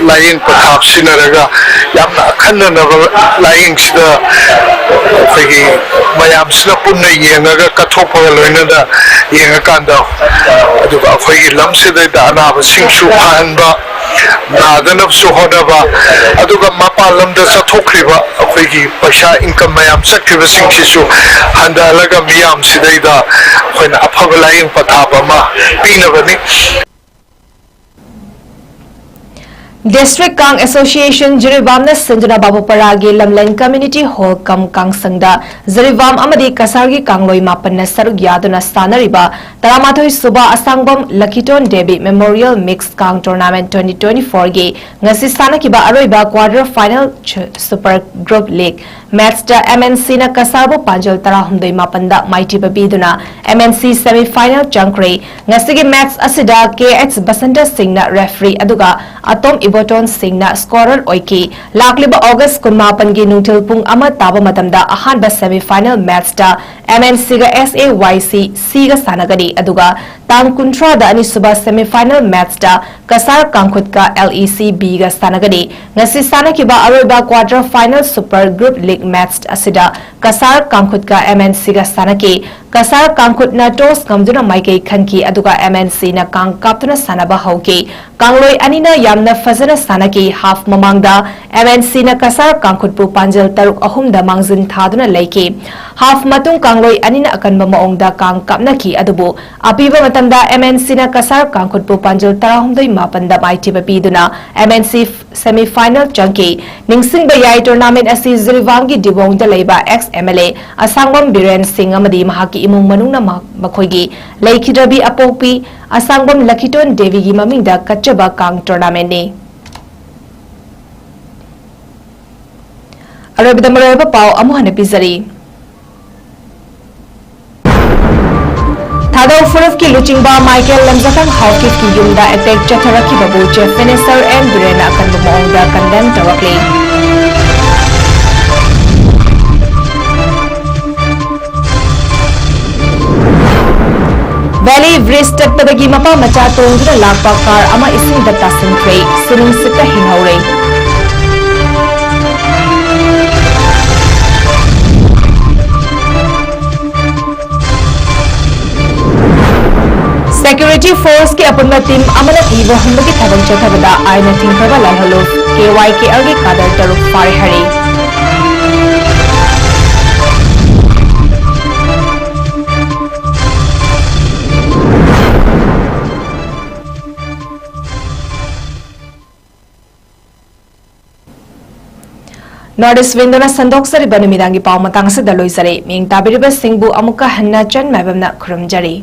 ꯂꯥꯌꯦꯡ ꯄꯊꯥꯞ ꯁꯤꯟꯅꯔꯒ ꯌꯥꯝꯅ ꯑꯈꯟꯅꯅꯕ ꯂꯥꯌꯦꯡꯁꯤꯗ ꯑꯩꯈꯣꯏꯒꯤ ꯃꯌꯥꯝꯁꯤꯅ ꯄꯨꯟꯅ ꯌꯦꯡꯉꯒ ꯀꯠꯊꯣꯛꯄꯒ ꯂꯣꯏꯅꯅ ꯌꯦꯡꯉꯀꯥꯟꯗ, ꯑꯗꯨꯒ ꯑꯩꯈꯣꯏꯒꯤ ꯂꯝꯁꯤꯗꯩꯗ ꯑꯅꯥꯕꯁꯤꯡꯁꯨ ꯐꯍꯟꯕ, ꯅꯥꯗꯅꯕꯁꯨ ꯍꯣꯠꯅꯕ, ꯑꯗꯨꯒ ꯃꯄꯥꯟ ꯂꯝꯗ ꯆꯠꯊꯣꯛꯈ꯭ꯔꯤꯕ ꯑꯩꯈꯣꯏꯒꯤ ꯄꯩꯁꯥ income ꯃꯌꯥꯝ ꯆꯠꯈ꯭ꯔꯤꯕꯁꯤꯡꯁꯤꯁꯨ ꯍꯟꯊꯍꯜꯂꯒ ꯃꯤꯌꯥꯝꯁꯤꯗꯩꯗ ꯑꯩꯈꯣꯏꯅ ꯑꯐꯕ ꯂꯥꯌꯦꯡ ꯄꯊꯥꯞ ꯑꯃ ꯄꯤꯅꯕꯅꯤ꯫ District Kang Association ꯖꯤꯔꯤꯕꯥꯝꯅ ꯁꯤꯟꯗꯨꯅ ꯕꯥꯕꯨꯄꯔꯥꯒꯤ ꯂꯝꯂꯦꯟ Community Hall ꯀꯝ ꯀꯥꯡꯁꯪꯗ ꯖꯤꯔꯤꯕꯥꯝ ꯑꯃꯗꯤ ꯀꯁꯥꯔꯒꯤ ꯀꯥꯡꯂꯣꯏ ꯃꯥꯄꯟꯅ ꯁꯔꯨꯛ ꯌꯥꯗꯨꯅ ꯁꯥꯟꯅꯔꯤꯕ ꯇꯔꯥꯃꯥꯊꯣꯏ ꯁꯨꯕ ꯑꯁꯥꯡꯕꯝ ꯂꯛꯈꯤꯇꯣꯟ Devi Memorial Mix Kang Tournament twenty twenty-four ꯒꯤ ꯉꯁꯤ ꯁꯥꯟꯅꯈꯤꯕ ꯑꯔꯣꯏꯕ quarter final ch-, Super Group League match ꯇ M N C ꯅ ꯀꯁꯥꯔꯕꯨ ꯄꯥꯟꯖꯜ ꯇꯔꯥꯍꯨꯝꯗꯣꯏ ꯃꯥꯄꯟꯗ ꯃꯥꯏꯊꯤꯕ ꯄꯤꯗꯨꯅ M N C semi final ꯆꯪꯈ꯭ꯔꯦ꯫ ꯉꯁꯤꯒꯤ match ꯑꯁꯤꯗ K H ꯕꯁꯟꯇ ꯁꯤꯡꯅ referee ꯑꯗꯨꯒ ꯑꯇꯣꯝ ꯏꯕꯣꯇꯣꯟ ꯁꯤꯡꯅ scorer ꯑꯣꯏꯈꯤ꯫ ꯂꯥꯛꯂꯤꯕ August ꯀꯨꯟꯃꯥꯄꯟꯒꯤ ꯅꯨꯡꯊꯤꯜ ꯄꯨꯡ ꯑꯃ ꯇꯥꯕ ꯃꯇꯝꯗ ꯑꯍꯥꯟꯕ semi final match ꯇ M N C ꯒ S A Y C C ꯒ ꯁꯥꯟꯅꯒꯅꯤ, ꯑꯗꯨꯒ ꯇꯥꯡ ꯀꯨꯟꯊ꯭ꯔꯥꯗ ꯑꯅꯤꯁꯨꯕ semi final match ꯇ Cachar ꯀꯥꯡꯈꯨꯠꯀ L E C B ꯒ ꯁꯥꯟꯅꯒꯅꯤ꯫ ꯉꯁꯤ ꯁꯥꯟꯅꯈꯤꯕ ꯑꯔꯣꯏꯕ quarter final Super Group League match ꯑꯁꯤꯗ ꯀꯁꯥꯔ ꯀꯥꯡꯈꯨꯠꯀ M N C ꯒ ꯁꯥꯟꯅꯈꯤ꯫ ꯀꯁꯥꯔ ꯀꯥꯡꯈꯨꯠꯅ toss ꯉꯝꯗꯨꯅ ꯃꯥꯏꯀꯩ ꯈꯟꯈꯤ, ꯑꯗꯨꯒ M N C ꯅ ꯀꯥꯡ ꯀꯥꯞꯇꯨꯅ ꯁꯥꯟꯅꯕ ꯍꯧꯈꯤ꯫ ꯀꯥꯡꯂꯣꯏ ꯑꯅꯤꯅ ꯌꯥꯝꯅ ꯐꯖꯅ ꯁꯥꯟꯅꯈꯤ꯫ Half ꯃꯃꯥꯡꯗ M N C ꯅ ꯀꯁꯥꯔ ꯀꯥꯡꯈꯨꯠꯄꯨ ꯄꯥꯟꯖꯜ ꯇꯔꯨꯛ ꯑꯍꯨꯝꯗ ꯃꯥꯡꯖꯤꯟ ꯊꯥꯗꯨꯅ ꯂꯩꯈꯤ꯫ Half ꯃꯇꯨꯡ ꯀꯥꯡꯂꯣꯏ ꯑꯅꯤꯅ ꯑꯀꯟꯕ ꯃꯑꯣꯡꯗ ꯀꯥꯡ ꯀꯥꯞꯅꯈꯤ, ꯑꯗꯨꯕꯨ ꯑꯄꯤꯕ ꯃꯇꯝꯗ M N C ꯅ ꯀꯁꯥꯔ ꯀꯥꯡꯈꯨꯠꯄꯨ ꯄꯥꯟꯖꯜ ꯇꯔꯥꯍꯨꯝꯗꯣꯏ ꯃꯥꯄꯟꯗ ꯃꯥꯏꯊꯤꯕ ꯄꯤꯗꯨꯅ M N C semi final ꯆꯪꯈꯤ꯫ ꯅꯤꯡꯁꯤꯡꯕ ꯌꯥꯏ, tournament ꯑꯁꯤ ꯖꯤꯔꯤꯕꯥꯝꯒꯤ ꯗꯤꯕꯣꯡꯗ ꯂꯩꯕ ex M L A ꯑꯁꯥꯡꯕꯝ Biren ꯁꯤꯡ ꯑꯃꯗꯤ ꯃꯍꯥꯛꯀꯤ ꯏꯃꯨꯡ ꯃꯅꯨꯡꯅ ꯃ-, ꯃꯈꯣꯏꯒꯤ ꯂꯩꯈꯤꯗ꯭ꯔꯕꯤ ꯑꯄꯣꯛꯄꯤ ꯑꯁꯥꯡꯕꯝ ꯂꯛꯈꯤꯇꯣꯟ ꯗꯦꯕꯤꯒꯤ ꯃꯃꯤꯡꯗ ꯀꯠꯆꯕ ꯀꯥꯡ tournament ꯅꯤ꯫ ꯑꯔꯣꯏꯕꯗ ꯃꯔꯨꯑꯣꯏꯕ ꯄꯥꯎ ꯑꯃꯨꯛ ꯍꯟꯅ ꯄꯤꯖꯔꯤ꯫ ꯊꯥꯗꯧ ꯐꯨꯔꯨꯞꯀꯤ ꯂꯨꯆꯤꯡꯕ ꯃꯥꯏꯀꯦꯜ ꯂꯝꯖꯥꯈꯪ ꯍꯥꯎꯀꯤꯞꯀꯤ ꯌꯨꯝꯗ attack ꯆꯠꯊꯔꯛꯈꯤꯕꯕꯨ Chief Minister N ꯕꯤꯔꯦꯟꯅ ꯑꯀꯟꯕ ꯃꯑꯣꯡꯗ condemn ꯇꯧꯔꯛꯂꯤ꯫ Valley Bridge ꯇꯠꯄꯗꯒꯤ ꯃꯄꯥ ꯃꯆꯥ ꯇꯣꯡꯗꯨꯅ ꯂꯥꯛꯄ car ꯑꯃ ꯏꯁꯤꯡꯗ ꯇꯥꯁꯤꯟꯈ꯭ꯔꯦ꯫ ꯁꯤꯅꯨꯡꯁꯤꯠꯇ ꯍꯤꯡꯍꯧꯔꯦ꯫ Security force ꯀꯤ ꯑꯄꯨꯟꯕ team ꯑꯃꯅ ꯊꯤꯕ ꯍꯨꯝꯕꯒꯤ ꯊꯕꯛ ꯆꯠꯊꯕꯗ ꯑꯥꯏꯟꯅ ꯊꯤꯡꯈ꯭ꯔꯕ ꯂꯥꯜꯍꯧꯂꯨꯞ K Y K L ꯒꯤ cadre ꯇꯔꯨꯛ ꯐꯥꯔꯦ ꯍꯥꯏꯔꯤ꯫ North East Window ꯅ ꯁꯟꯗꯣꯛꯆꯔꯤꯕ ꯅꯨꯃꯤꯗꯥꯡꯒꯤ ꯄꯥꯎ ꯃꯇꯥꯡ ꯑꯁꯤꯗ ꯂꯣꯏꯖꯔꯦ꯫ ꯃꯤꯡ ꯇꯥꯕꯤꯔꯤꯕꯁꯤꯡꯕꯨ ꯑꯃꯨꯛꯀ ꯍꯟꯅ ꯆꯟ ꯃꯥꯏꯕꯝꯅ ꯈꯨꯔꯨꯝꯖꯔꯤ꯫